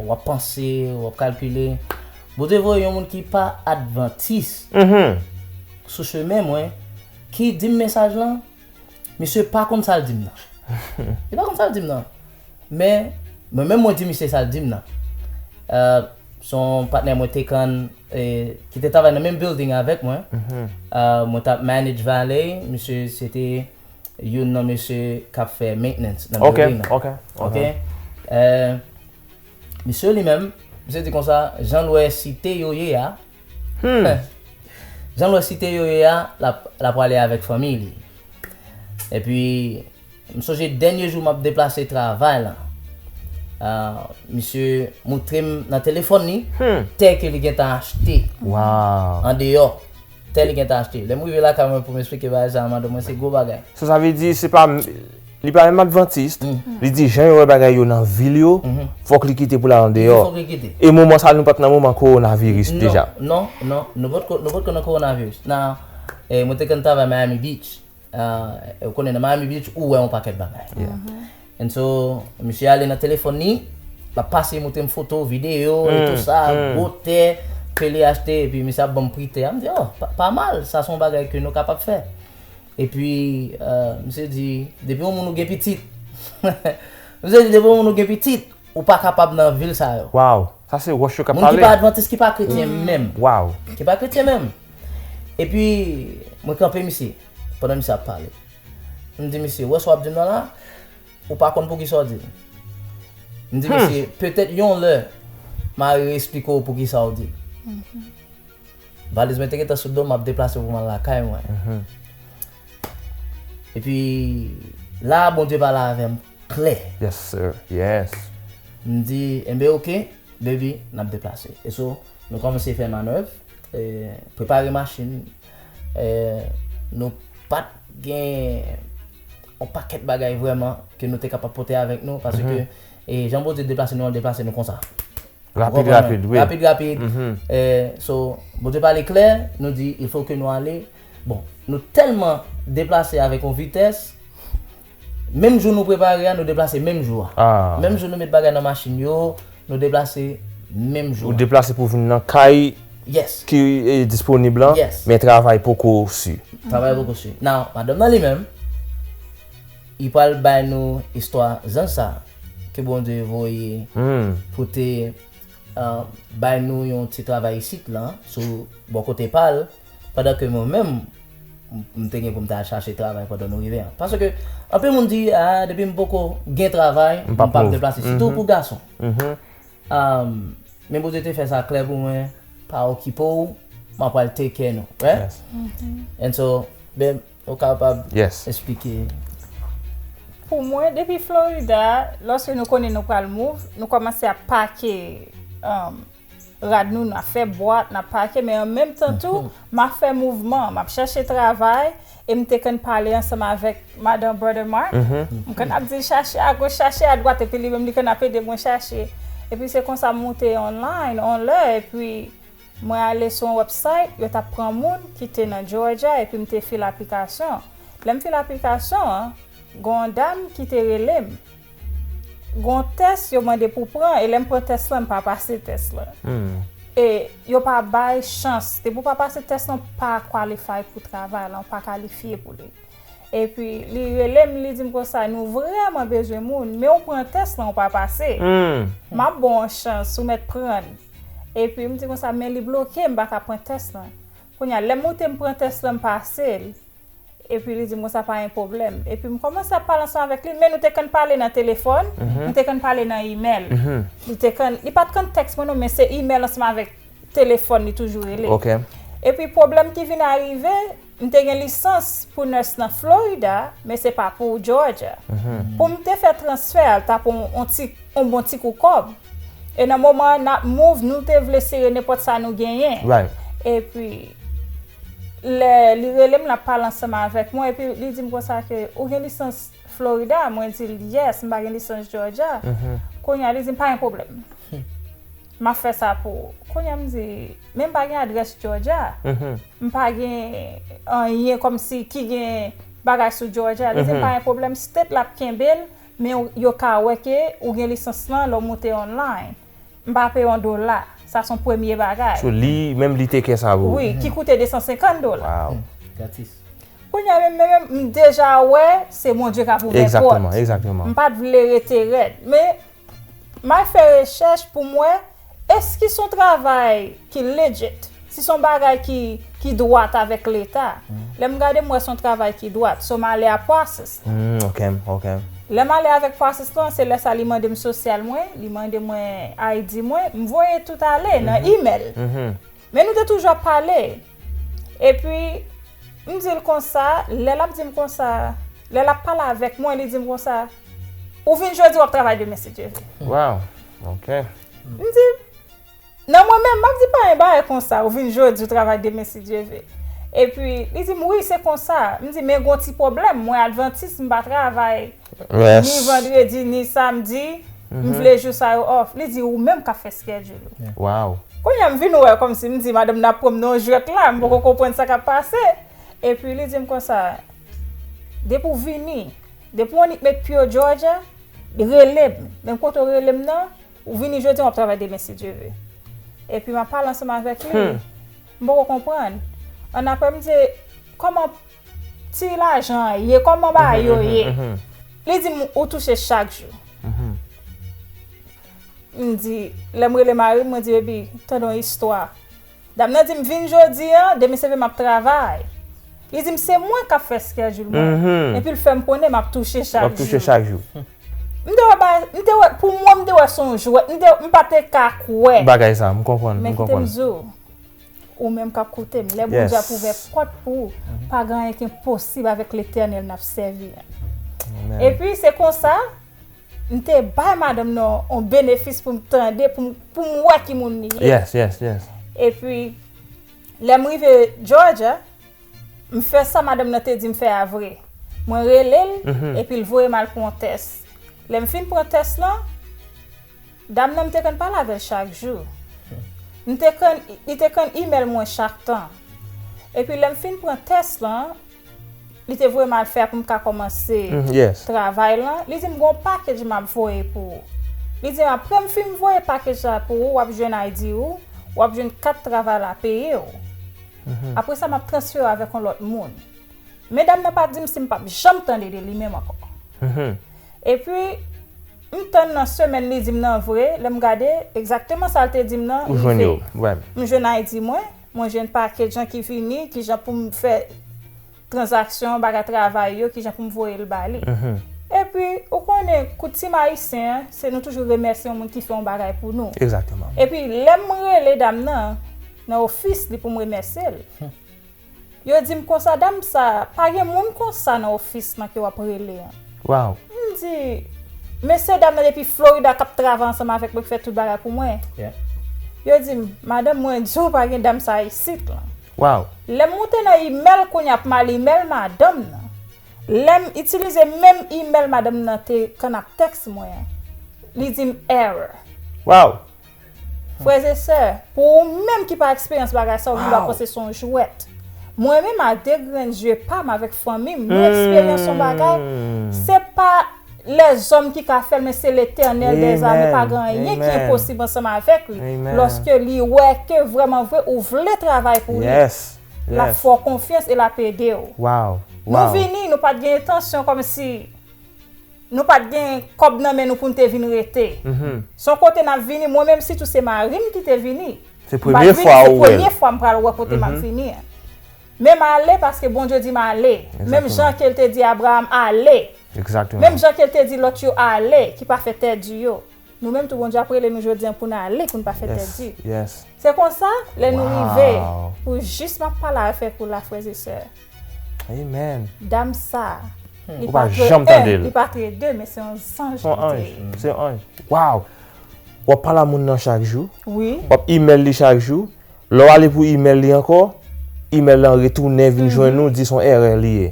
w ap panse, w ap kalkile. Bondye voye yon moun ki pa advantis sou chemen mwen, ki di m mesaj lan, misye pa konn sa l di m nan. Li pa konn sa l di m nan. Men, mwen menm mwen di misye sa l di m nan. Euh, se yon patnè mwen te konn, e, ki te travay nan menm building avèk mwen. Euh, mwen t ap manage valet, misye se te youn nan mesye k ap fè maintenance nan building nan. Ok. Euh, misye li menm, misye di konsa, jan l wè site yo ye a, jan l wè site yo ye a, l ap, l ap prale avèk fanmi li. Epi, m sonje dènye jou m ap deplase travay la, ah, misye moutre m nan telefòn li tè ke li gentan achte andeyò. Tè li gentan achte. Lè m rive lakay mwen pou m eksplike bagay sa a madanm mwen, se gwo bagay. So sa vle di se pa, li pa menm advantis, li di jan yo wè bagay yo nan vil yo, fòk li kite pou l al andeyò. Fòk li kite. E moman sa a nou pa t nan moman kowonaviris deja. Non, non, nou potko, nou potko nan kowonaviris. Nan, eh, mwen te konn travay Miami Beach. Ah, ou konnen nan Miami Beach, ou wè yon pakèt bagay. And so, misye ale nan telefòn li, l ap pase moutre m foto, videyo, e tou sa, gwo tè ke li achte, epi misye ap ban m pri tè a. M di, oh, pa, pa mal, sa se yon bagay ke nou kapab fè. Epi, euh, misye di, depi yon moun ou gen pitit, misye di, depi yon moun ou gen pitit, ou pa kapab nan vil sa yo. Wow, sa se wòch yo k ap pale. Moun ki pa advantis, ki pa kretyen menm. Wow. Ki pa kretyen menm. Epi, mwen kanpe misye, pandan misye ap pale. M di misye, ou wè sa w ap di m nan la? Ou pa konn poukisa w di l. M di misye, petèt yon lè, m a esplike w poukisa w di l. Valiz mwen te gentan sou do m, m ap deplase pou m al lakay mwen. Epi, la a, Bondye pale avè m klè. Yes, sir. Yes. M di, enben, oke, baby, n ap deplase. E so, nou kòmanse fè manèv, e, prepare machin. E, nou pa t gen yon pakèt bagay vrèman ke nou te kapab pote avèk nou, paske, e, jan Bondye deplase nou an, deplase nou konsa. Rapid, rapid, wi. Rapid, rapid. E, so, Bondye pale klè, nou di, il faut que nou ale. Bon, nou tèlman deplase avèk yon vitès, menm jou nou prepare a, nou deplase menm jou a. Menm jou nou met bagay nan machin yo, nou deplase menm jou a. Ou deplase pou vin nan kay ki, e, disponib lan, men travay poko si. Travay poko si. Now, madanm nan li menm, li pral bay nou istwa zanj sa ke Bondye voye pou te, ah, bay nou yon ti travay isit lan, sou bò kote pa l, pandan ke mwen menm, m, m te gen pou m ta al chache travay pandan nou rive an. Paske, anpil moun di, ah, depi m poko gen travay, m p ap deplase. Sitou pou gason. Um, men Bondye te fè sa klè pou mwen, pa okipe w, m ap pral take care nou, right? And so, ben, ou kapab esplike. Pou mwen, depi Florida, lòske nou konnen nou pral move, nou kòmanse ap pake, um, rad nou, n ap fè bwat, n ap pake, men an menm tan tou, m ap fè mouvman, m ap chèche travay, e m te konn pale ansanm avèk madan Brother Mark. M konn ap di l chache agoch, chache adwat, epi li menm li konn ap ede mwen chache. Epi se konsa m moute online, on lè, epi mwen ale sou yon website, yo t ap pran moun ki te nan Georgia, epi m te fil aplikasyon. Lè m fil aplikasyon an, gen yon dam ki te rele m. Gen yon tès yo mande pou pran, e lè m pran tès lan, m pa pase tès lan. e yo pa bay chans. Depi w pa pase tès lan, w pa qualify pou travay la, w pa kalifye pou li. Epi li rele m, li di m konsa, nou vrèman bezwen moun, men w pran tès lan, w pa pase. M ap ba w yon chans, ou mèt pran l. Epi m di konsa, men li bloke, m pa ka pran tès lan. Kounye a, lè m moute, m pran tès lan, m pase l. Epi li di m konsa, pa gen pwoblèm. Epi m kòmanse ap pale ansanm avèk li, men nou te konn pale nan telefòn, nou te konn pale nan imèl. Li te konn, li pa t konn tèks mwen non, men se imèl ansanm avèk telefòn li toujou rele. Epi pwoblèm ki vin arive, m te gen lisans pou nurse nan Florida, men se pa pou Georgia. Pou m te fè transfè a, l ta pran yon ti, yon bon ti kou kòb. E nan moman an, n ap move, nou te vle sere nenpòt sa nou genyen. Epi, lè li rele m, l ap pale ansanm avèk mwen, epi li di m konsa ke, ou gen lisans Florida? Mwen di l, yes, m pa gen lisans Georgia. Kounye a, li di m, pa gen pwoblèm. M ap fè sa pou ou. Kounye a, m di, men m pa gen adrès Georgia. M pa gen anyen kòmsi ki gen bagay sou Georgia. Li di m, pa gen pwoblèm, state la ap kenbe l, men yo ka wè ke ou gen lisans lan lè w moute online. M pa peye yon dola. Sa se yon premye bagay. So, li, menm li te kè sa pou ou. Wi, ki koute de san senkant dola. Kounye a menm, menm, menm, m deja wè se Bondye k ap ouvè pòt. M pa t vle rete rèd. Men, m al fè rechèch pou m wè, èske se yon travay ki legit? Si se yon bagay ki, ki dwat avèk Leta? Lè m gade, m wè se yon travay ki dwat. So, m ale a process lan. Lè m ale avèk process lan, se lè sa li mande m sosyal mwen, li mande mwen I D mwen, m voye tout ale nan imèl. Men nou te toujou ap pale. Epi, m di l konsa, lè l ap di m konsa, lè l ap pale avèk mwen, li di m konsa, ou vin jodi, w ap travay demen si Dye vle. Wow, ok. M di, nan mwen menm, m ap di pa gen bagay konsa, ou vin jodi, w travay demen si Dye vle. Epi, li di m, wi, se konsa. M di, men gon ti pwoblèm, mwen advantis, m pa travay ni vandredi, ni samdi, m vle jou sa yo off. Li di, ou menm k ap fè schedule ou. Wow. Kounye a m vin wè kòmsi m di, madanm nan ap pran m nan yon jwèt la, m poko konprann sa k ap pase. Epi li di m konsa, depi w vini, depi w annik met pye w Georgia, rele m. Menm kote w rele m nan, ou vini jodi a, w ap travay demen si Dye vle. Epi m ap pale ansanm avèk li. M poko konprann. Annapre m di, kòman ti lajan an ye, kòman bagay yo ye? Li di m, ou touche chak jou. M di, lè m rele mari m, mwen di, baby, tande yon istwa. Dam nan di m, vin jodi a, demen si Dye vle m ap travay. Li di m, se mwen k ap fè schedule mwen. Epi l fè m konnen m ap touche chak jou. M te wè, ba, m te wè, pou mwen, m te wè se yon jwèt. M te, m pa te ka kwè. Bagay sa, m konprann, m konprann. Men kite m di w, ou menm k ap koute m, lè Bondye ap ouvè pòt pou ou, pa gen anyen ki enposib avèk Letènèl n ap sèvi a. Epi, se konsa, m te bay madanm nan yon benefis pou m tande, pou m, pou m wè ki moun li ye. Yes, yes, yes. Epi, lè m rive Georgia, m fè sa madanm nan te di m fè a vre. Mwen rele l, epi l voye m al pran yon tès. Lè m fin pran tès lan, dam nan m te konn pale avè l chak jou. M te konn, li te konn imèl mwen chak tan. Epi lè m fin pran tès lan, li te voye m al fè a pou m ka kòmanse travay lan. Li di m, gon package m ap voye pou ou. Li di m, apre m fin voye package la pou ou, w ap jwenn I D ou, w ap jwenn kat travay la peye w. Apre sa, m ap transfere w avèk yon lòt moun. Men dam nan pa di m si m p ap janm tande de li menm ankò. Epi, m tann nan semèn li di m nan vre, lè m gade, egzakteman sa l te di m nan rive. M jwenn I D mwen, mwen jwenn package an ki vini, kijan pou m fè tranzaksyon, bagay travay yo, kijan pou m voye l ba li. Epi, ou konnen, koutim ayisyen an, se nou toujou remèsye yon moun ki fè yon bagay pou nou. Epi, lè m rele dam nan, nan ofis li pou m remèsye l, yo di m konsa, dam sa, pa gen moun konsa nan ofis lan ke w ap rele an. M di, mesye dam nan depi Florida k ap travay ansanm avèk mwen, k fè tout bagay pou mwen. Yo di m, madanm, mwen di w pa gen dam sa isit lan. Lè m moute nan imèl kounye a pou m al imèl madanm nan. Lè m itilize menm imèl madanm nan te konn ap tèks mwen an, li di m error. Frè e sè, pou ou menm ki pa eksperyans bagay sa, ou vin ap panse se yon jwèt. Mwen menm, a de grenn zye pa m avèk fanmi m, nou eksperyans yon bagay, se pa lèzòm ki ka fè l, men se Letènèl dèzame, pa gen anyen ki enposib ansanm avèk li. Lòske li wè ke vrèman vre ou vle travay pou li, l ap fè w konfyans e l ap ede w. Nou vini, nou pa t gen entansyon kòmsi nou pa t gen kòb nan men nou pou n te vin rete. Se yon kote n ap vini, mwen menm sitou se mari m ki te vini. M pa t vini, se premye fwa m pral wè kote m ap vini an. Men m ale paske Bondye di m ale. Menm jan ke l te di Abraram ale. Menm jan ke l te di lòt yo ale, ki pa fè tèt di yo. Nou menm tou Bondye ap rele nou jodi an pou n ale, pou n pa fè tèt di. Se konsa, lè nou rive, pou jis m ap pale avèk ou la, frè e sè. Dam sa, li pa tre en, li pa tre de, men se yon zanj li te ye. Waw! W ap pale a moun nan chak jou. W ap email li chak jou. Lè w ale pou email li ankò, email lan retounen vin jwenn ou, di se yon erè li ye.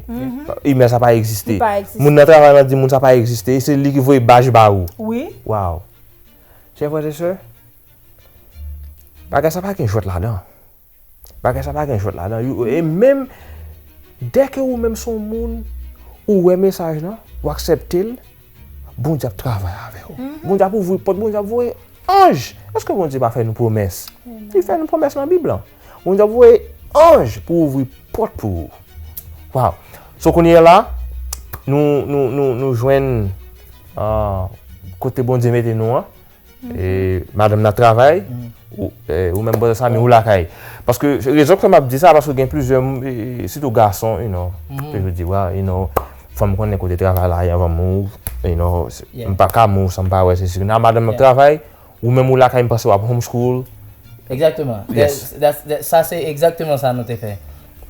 Email sa pa egziste. Moun nan travay lan di moun sa pa egziste, e se li ki voye badge ba ou. Waw! Chè frè e sè, bagay sa pa gen jwèt ladan. Bagay sa pa gen jwèt ladan. E menm, dèke ou menm se yon moun, ou wè mesaj lan, ou aksepte l, Bondye ap travay avè w. Bondye ap ouvri pòt, Bondye ap voye anj. Èske Bondye pa fè nou pwomès? Li fè nou pwomès nan Bib lan. Bondye ap voye anj pou ouvri pòt pou ou. Waw. So kounye a la, nou, nou, nou, nou jwenn ah, kote Bondye mete nou an. E, madanm nan travay, ou, e, ou menm brother Samy, ou lakay. Paske, rezon k fè m ap di sa, paske gen plizyè, e, sitou gason, you know, toujou di, well, you know, fò m konnen kote travay la ye anvan m move, you know, m pa ka move san m pa wè sesi. Nan madanm nan travay, ou menm ou lakay, m panse w ap homeschool. Exactement. That's, that's, that, sa se egzakteman sa nou te fè.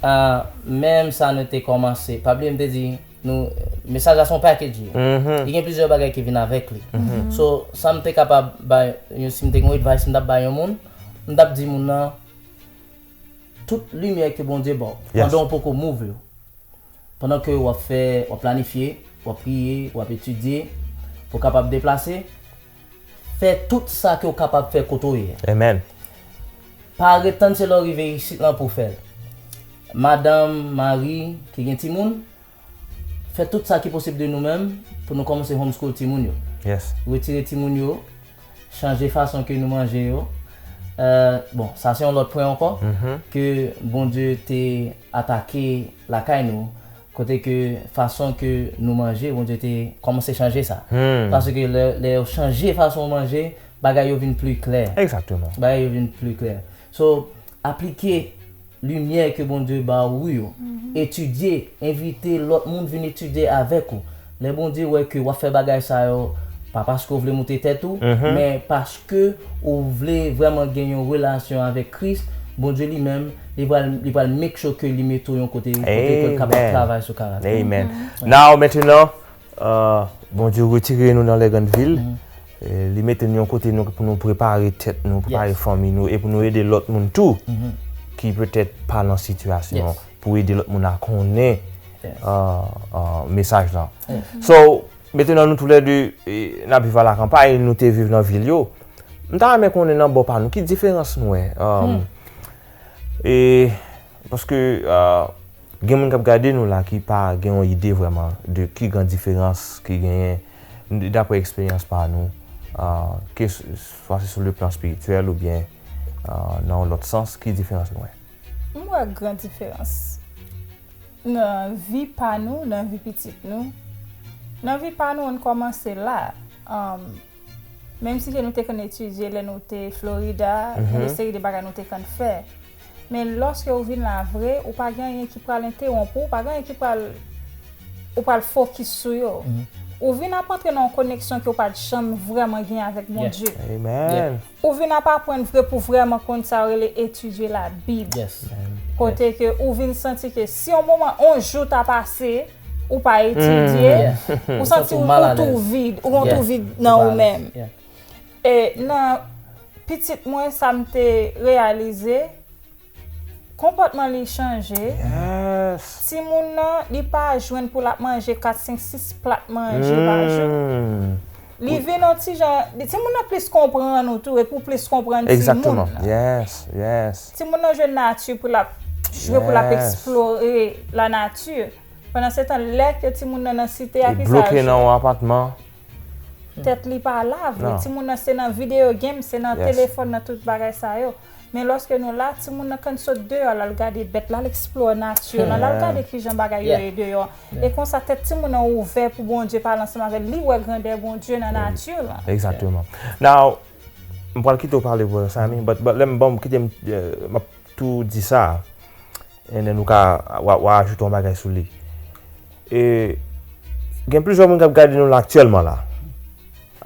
Ah, menm sa nou te kòmanse. Pa bliye m te di, Nou, mesaj la se yon package li ye. Li gen plizyè bagay ki vin avèk li. So, sa m te kapab bay, si m te gen yon advice m t ap bay yon moun, m t ap di moun nan, tout limyè ke Bondye ba w, pandan w poko move yo, pandan ke w ap fè, w ap planifye, w ap priye, w ap etidye, pou w kapab deplase, fè tout sa ke w kapab fè kote w ye a. Pa ret tann se lè w rive isit lan pou w fè l. Madanm, mari ki gen timoun, fè tout sa ki posib de nou menm pou nou kòmanse homeschool timoun yo. Retire timoun yo, chanje fason ke nou manje yo. Euh, bon, sa se yon lòt pwen ankò ke Bondye te atake lakay nou, kote ke fason ke nou manje, Bondye te kòmanse chanje sa. Paske lè, lè yo chanje fason w manje, bagay yo vin pli klè. Bagay yo vin pli klè. So, aplike limyè ke Bondye ba ou yo. Etidye, envite lòt moun vin etidye avèk ou. Lè Bondye wè ke w ap fè bagay sa yo, pa paske w vle moute tèt ou, men paske ou vle vrèman gen yon relasyon avèk Kris, Bondye li menm, li pral, li pral make sure ke li mete w yon kote, kote ke l kapab travay sou karaktè w. Amen. Now, mentnan, Bondye retire nou nan lègrann vil. Li mete nou yon kote nou, pou nou prepare tèt nou, prepare fanmi nou, e pou nou ede lòt moun tou ki petèt pa nan sitiyasyon, pou ede lòt moun a konnen mesaj lan. So, mentnan nou toulède, n ap viv alakanpay, nou te viv nan vil yo. M ta renmen konnen nan bò pa nou, ki diferans nou wè? E, paske, Gen moun k ap gade nou la ki pa gen yon ide vrèman de ki gran diferans ki genyen, daprè eksperyans pa nou, ke swa se sou le plan espirityèl oubyen nan yon lòt sans, ki diferans nou wè? M wè gran diferans nan vi pa nou, nan vi pitit nou. Nan vi pa nou, ann kòmanse la. Menm si ke nou te konn etidye lè nou te Florida, gen de seri de bagay nou te konn fè. Men lòske ou vin la vre, ou pa gen anyen ki pral entewonp ou, ou pa gen anyen ki pral, ou pral fokis sou yo. Ou vin ap antre nan yon koneksyon ke ou pa t janm vrèman gen avèk Bondye. Ou vin ap aprann vre pou vrèman konn sa yo rele etidye Labib. Kote ke ou vin santi ke si yon moman, yon jou ta pase, ou pa etidye, ou santi ou, ou tou vid, ou gon tou vid nan ou menm. E nan pitit mwen, sa m te reyalize, konpòtman li chanje. Timoun nan, li pa jwenn pou l ap manje kat, senk, sis plat manje pa jou. Li vin yon ti jan, timoun nan plis konprann ou tou, epi w plis konprann timoun nan. Timoun nan jwenn nati pou l ap jwe, pou l ap eksplore lanati. Pandan se tan, lè ke timoun nan nan site a, ki sa l jwe? Li bloke nan yon apatman. Tèt li pa la vre. Timoun nan se nan video game, se nan telefòn, nan tout bagay sa yo. Men lòske nou la, timoun nan konn sot deyò, l al gade bèt, l al explore nati lan, l al gade kijan bagay yo ye deyò. E konsa, tèt timoun nan ouvè pou Bondye pale ansanm avè l, li wè grandè Bondye nan nati lan. Exactement. Now, m pral kite w pale pou sa, men, but, but lè m, bon, kite m, euh, m ap tou di sa. And then ou ka, w a, w a ajoute yon bagay sou li. E, gen plizyè moun k ap gade nou la aktyèlman la.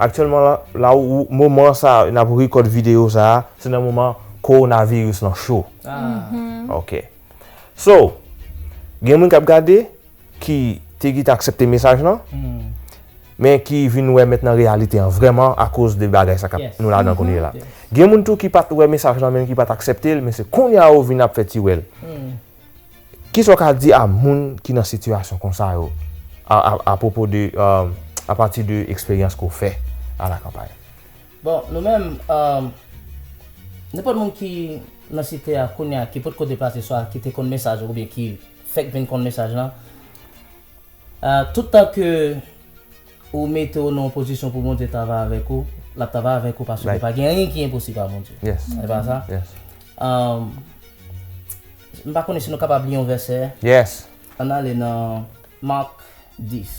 Aktyèlman la, la ou, moman sa, n ap rekòd videyo sa, se nan moman kowonaviris lan cho. Ok. So, gen moun k ap gade ki te gentan aksepte mesaj lan, men ki vin wè mentnan reyalite an vrèman akoz de bagay sa k ap nou ladan kounye la. Gen moun tou ki pa t wè mesaj lan, menm ki pa t aksepte l, men se kounye a yo vin ap fè ti wè l. Kisa w ka di a moun ki nan sitiyasyon konsa yo, a, a, a pwopo de, euh, a pati de eksperyans ke w fè a la kanpay? Bon, nou menm, euh, nenpòt moun ki nan site a kounye a, ki potko deplase, swa ki te konn mesaj oubyen ki fèk vin konn mesaj lan, euh, tout tan ke ou mete w nan yon pozisyon pou Bondye travay avèk ou, l ap travay avèk ou paske pa gen anyen ki enposib a Bondye. Se pa sa? Um, m pa konnen si nou kapab li yon vèsè. Ann ale nan Mak dis,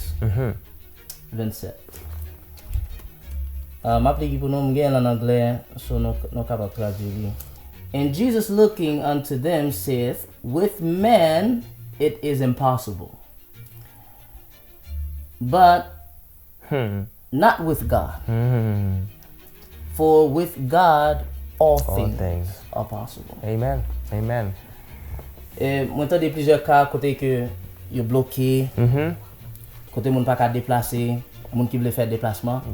vennsèt. Uh, m ap li pou nou, m gen l an anglè, so nou, nou kapab tradui li. And Jesus looking unto them saith, With man it is impossible, but not with God. For with God all things are possible. Amen. Amen. E mwen tande plizyè ka kote ke yo bloke, kote moun pa ka deplase, moun ki vle fè deplasman.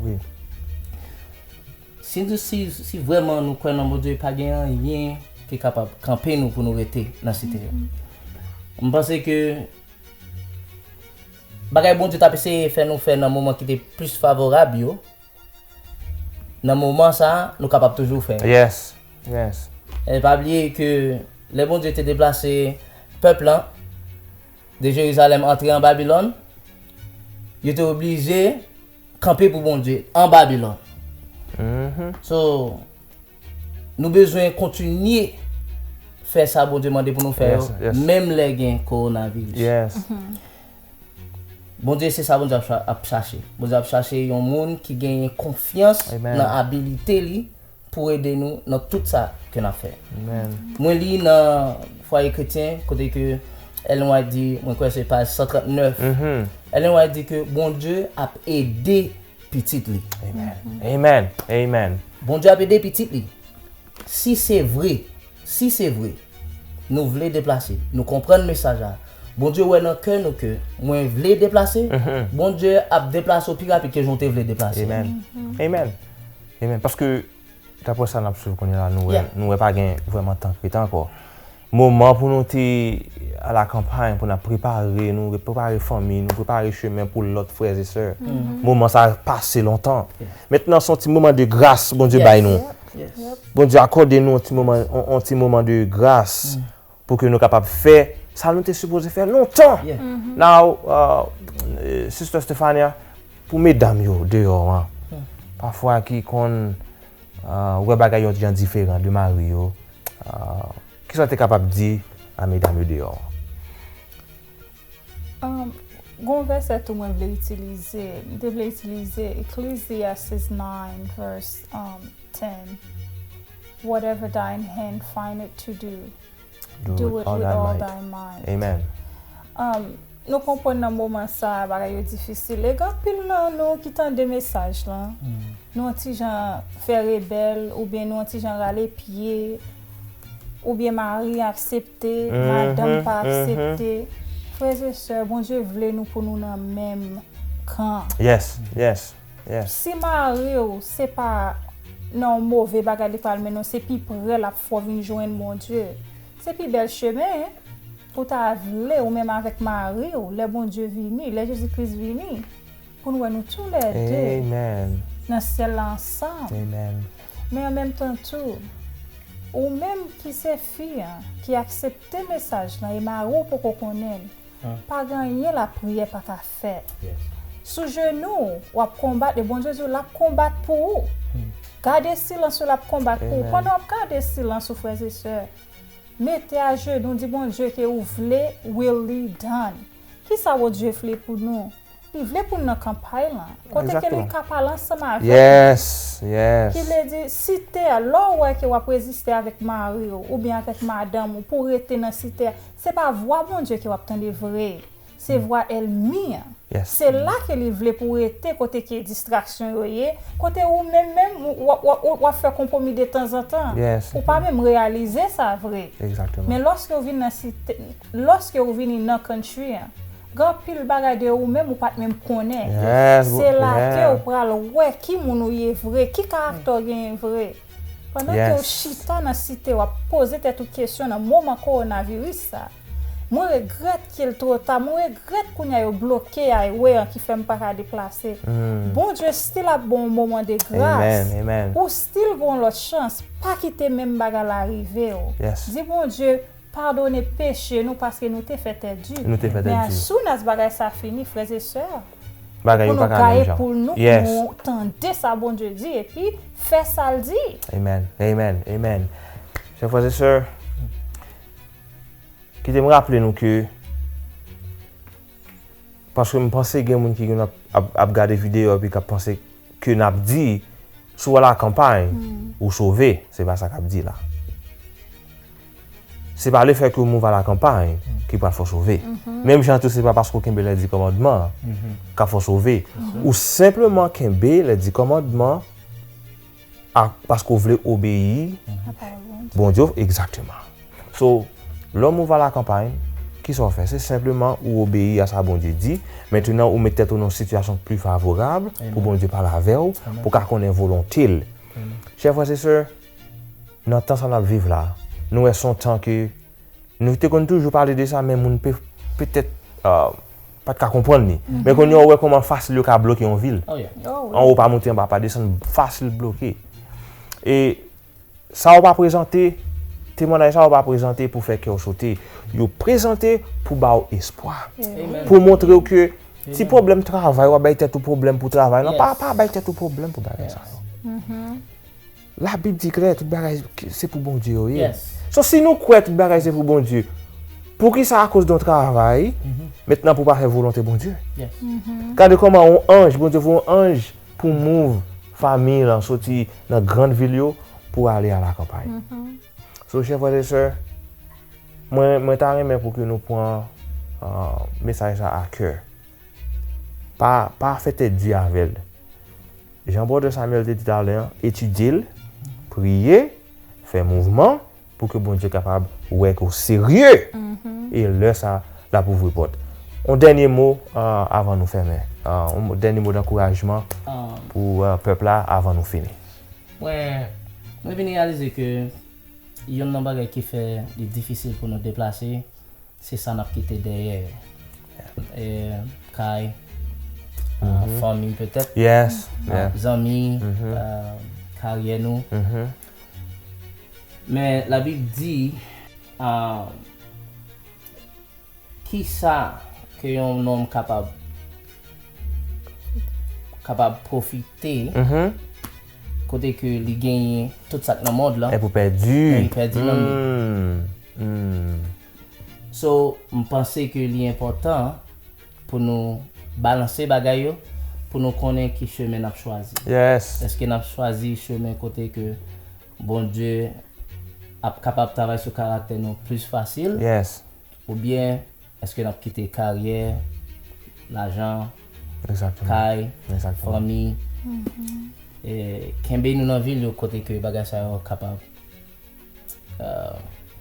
Si, si, si vrèman nou kwè nan Bondye, pa gen anyen ki kapab kanpe nou pou nou rete nan site yo. M panse ke bagay Bondye t ap eseye fè nou fè nan moman ki te plis favorab yo, nan moman sa a, nou kapab toujou fè. Yes, yes. E pa bliye ke lè Bondye te deplase pèp lan de Jerizalèm antre an Babilòn, yo te oblije kanpe pou Bondye an Babilòn. So, nou bezwen kontinye fè sa Bondye mande pou nou fè yo, menm lè gen kowonaviris. Bondye, se sa Bondye ap cha-, ap chache. Bondye ap chache yon moun ki genyen konfyans nan abilite li pou ede nou nan tout sa ke n ap fè. Mwen li nan Fwaye Kretyen, kote ke Ellen White di, mwen kwè se paj san trannèf, Ellen White di ke Bondye ap ede pitit li. Amen. Amen. Amen. Bondye ap ede pitit li. Si se vre, si se vre, nou vle deplase, nou konprann mesaj la, Bondye wè nan kè nou ke mwen vle deplase, Bondye ap deplase w pi rapid ke jan w te vle deplase. Amen. Amen. Amen. Paske, daprè sa n ap swiv kounye a la, nou wè, nou wè pa gen vrèman tan k rete ankò. Moman pou nou te a la kanpay, pou n ap prepare nou, prepare fanmi nou, prepare chemen pou lòt frè e sè. Moman sa a pase lontan. Mentnan, se yon ti moman de gras Bondye bay nou. Bondye akòde nou yon ti moman, yon, yon ti moman de gras pou ke nou kapab fè sa nou te sipoze fè lontan. Now, uh, Sister Stefania, pou medam yo deyò an, pafwa ki konn, uh, wè bagay yon jan diferan de mari yo, uh, kisa w te kapab di a medam yo deyò an? Um, gon vèsè tou mwen vle itilize. M te vle itilize Ecclesiastes nine verse, um, ten. Whatever thine hand findeth to do, do it with all thy might. Amen. Um, nou konprann nan moman sa a, bagay yo difisil. E gen anpil nan nou ki tande mesaj lan. Nou yon ti jan fè rebèl, oubyen nou yon ti jan rale pye, oubyen mari aksepte, madanm pa aksepte. Frè e sè, Bondye vle nou pou nou nan menm kan. Yes, yes, yes. Si mari w, se pa nan yon move bagay li pral mennen w, se pi pre l ap fè w vin jwenn Bondye. Se pi bèl chemen pou ta vle ou menm avèk mari w, lè Bondye vini, lè Jezi Kris vini, pou n wè nou toulède nan syèl la ansanm. Men an menm tan tou, ou menm ki se fi an, ki aksepte mesaj lan e mari w poko konnen l, Pa gen anyen lapriyè pa ka fè. Sou jenou w, w ap konbat, e Bondye di w l ap konbat pou ou. Gade silans ou, l ap konbat pou ou. Pandan w ap gade silans ou, frè e sè, mete ajenou, di Bondye ke ou vle will be done. Kisa Bondye vle pou nou? Li vle pou n nan kanpay lan, kote ke li ka pale ansanm avèk nou. Ki vle di, site a, lè w wè ke w ap reziste avèk mari w oubyen avèk madanm ou pou w rete nan site a, se pa vwa Bondye ke w ap tande vre, se vwa ènmi an. Se la ke li vle pou w rete, kote ke distraksyon yo ye, kote ou menm menm w ap fè konpwomi de tanzantan. Ou pa menm reyalize sa vre. Men lòske w vin nan site, lòske w vini nan country an, gen anpil bagay de ou menm ou pa t menm konnen. Se la ke w pral wè ki moun ou ye vre, ki karaktè w genyen vre. Pandan ke w chita nan site, w ap poze tèt ou kesyon nan moman kowonaviris sa. Mwen regrèt ke l two ta, mwen regrèt kounye a yo bloke highway an ki fè m pa ka deplase. Bondye still ap ba w yon moman de gras. Ou still gen yon lòt chans. Pa kite menm bagay la rive w. Di Bondye, padone peche nou paske nou te fè tèt di. Men as soon as bagay sa fini, frè e sè, pou nou gaye poul nou, pou nou tande sa Bondye di epi fè sa l di. Amen, amen, amen. Chè frè e sè, kite m raple nou ke, paske m panse gen moun ki gen ap, ap, ap gade videyo epi k ap panse ke n ap di, si w al akanpay, ou sove. Se pa sa k ap di la. Se pa lefèt ke w al akanpay ki pral fè w sove. Menm jan tou, se pa paske w kenbe lèdi kòmandman k ap fè w sove. Ou senpleman kenbe lèdi kòmandman a, paske w vle obeyi Bondye, egzakteman. So, lè w al akanpay, kisa w fè? Se senpleman ou obeyi a sa Bondye di. Mentnan, ou met tèt ou nan yon sitiyasyon ki pli favorab pou Bondye pale avè w, pou w ka konnen volonte l. Chè frè e sè, nan tan sa n ap viv la, nou wè se yon tan ke nou te konn toujou pale de sa, men moun pe, petèt, pa t ka konprann li. Men kounye a, ou wè kòman fasil yo ka bloke yon vil. Anwo pa moute, anba pa desann, fasil bloke. E sa yo pa prezante, temwayaj sa yo pa prezante pou fè kè w sote. Yo prezante pou ba w espwa. Pou montre w ke ti pwoblèm travay, w ap bay tèt ou pwoblèm pou travay lan, pa, pa bay tèt ou pwoblèm pou bagay sa yo. Labib di klè, tout bagay se pou Bondye yo ye. So, si nou kwè tout bagay se pou Bondye, poukisa akoz de yon travay, mentnan pou w pa fè volonte Bondye? Gade kòman yon anj, Bondye voye yon anj pou move fanmi lan soti nan grann vil yo pou ale a la kanpay. So, chè frè e sè, mwen, mwen ta renmen pou ke nou pran, ah, mesaj sa a kè. Pa, pa fè tèt di avè l. Jan Brother Samuel te di talè an, etidye l, priye, fè mouvman pou ke Bondye kapab wè ke w serye. E lè sa, l ap ouvri pòt. Yon dènye mo, ah, avan nou fèmen. Ah, yon dènye mo dankourajman pou, ah, pèp la avan nou fini. Mwen, mwen vin reyalize ke yonn nan bagay ki fè li difisil pou nou deplase, se sa n ap kite dèyè. E, kay, ah, fanmi petèt, ah, zanmi, ah, karyè nou. Men Labib di, ah, kisa ke yon nonm kapab, kapab pwofite kote ke li genyen tout sa k nan mond lan, epi w pèdi, men li pèdi nanm li. So, m panse ke li enpòtan pou nou balanse bagay yo, pou nou konnen ki chemen n ap chwazi. Èske n ap chwazi chemen kote ke Bondye ap kapab travay sou karaktè nou plis fasil? Oubyen èske n ap kite karyè, lajan, kay, fanmi, e kenbe nou nan vil yo kote ke bagay sa yo kapab, eh,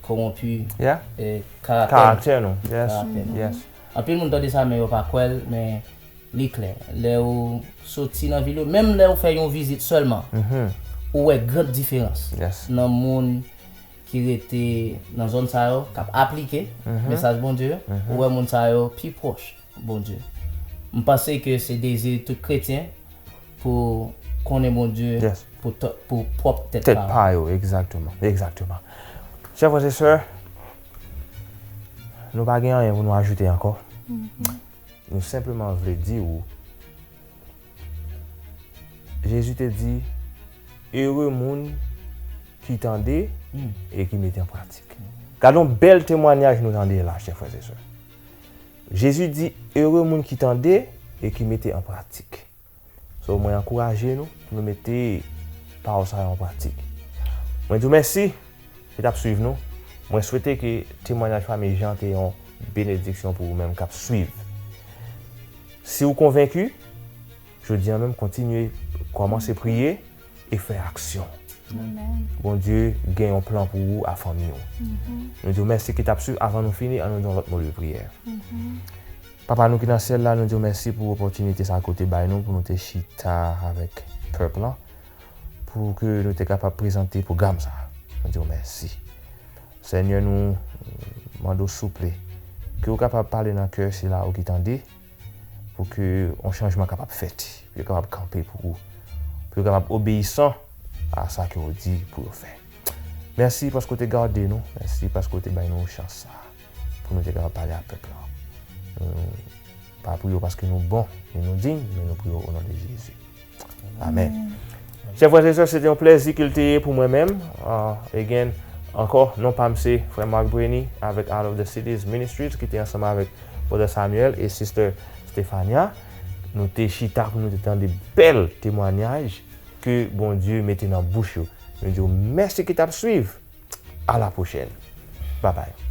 kowonpi, eh, karaktè nou? Karaktè nou. Anpil moun tande sa, men yo pa kwè l, men li klè. Lè ou soti nan vil yo, menm lè ou fè yon vizit sèlman, ou wè gran diferans nan moun ki rete nan zòn sa yo, k ap aplike mesaj Bondye yo, ou wè moun sa yo pi pwòch Bondye. M panse ke se dezi tout kretyen pou konnen Bondye pou, pou pwòp tèt pa yo. Tèt pa yo, egzakteman, egzakteman. Chè frè e sè, nou pa gen anyen pou nou ajoute ankò. Nou senpleman vle di w, Jezi te di, ere moun ki tande e ki mete an pratik. Gade yon bèl temwanyaj nou tande la, chè frè e sè. Jezi di, ere moun ki tande e ki mete an pratik. So, mwen ankouraje nou pou nou mete pawòl sa yo an pratik. Mwen di w mèsi ki t ap swiv nou. Mwen swete ke temwanyaj fanmi Jan te yon benediksyon pou ou menm k ap swiv. Si w konvenki, jodi a menm kontinye kòmanse priye e fè aksyon. Bondye gen yon plan pou ou ak fanmi w. Nou di w mèsi ki t ap swiv. Avan nou fini, ann nou di yon lòt mo de priyè. Papa nou ki nan syèl la, nou di w mèsi pou opòtinite sa ke w te bay nou pou nou te chita avèk pèp lan, pou ke nou te kapab prezante pwogram sa. Nou di w mèsi. Senyè, nou mande w souple ke w kapab pale nan kè sila yo ki tande, pou ke yon chanjman kapab fèt, pou yo kapab kanpe pou ou, pou yo kapab obeyisan a sa ke w di pou yo fè. Mèsi paske w te gade nou, mèsi paske w te bay nou chans sa pou nou te kapab pale ak pèp la. Nou pa priye w paske nou bon, ni nou diy, men nou priye w o non de Jezi. Amèn. Chè frè e sè, se te yon plèzi ke l te ye pou mwen menm. Ah, again, ankò, non pa m se frè Mark Breny avèk Out of the Cities Ministries ki te ansanm avèk Brother Samuel e Sister Stefania. Nou te chita pou nou te tande bèl temwanyaj ke Bondye mete nan bouch yo. Nou di w mèsi ki t ap swiv. A la pwochèn. Babay.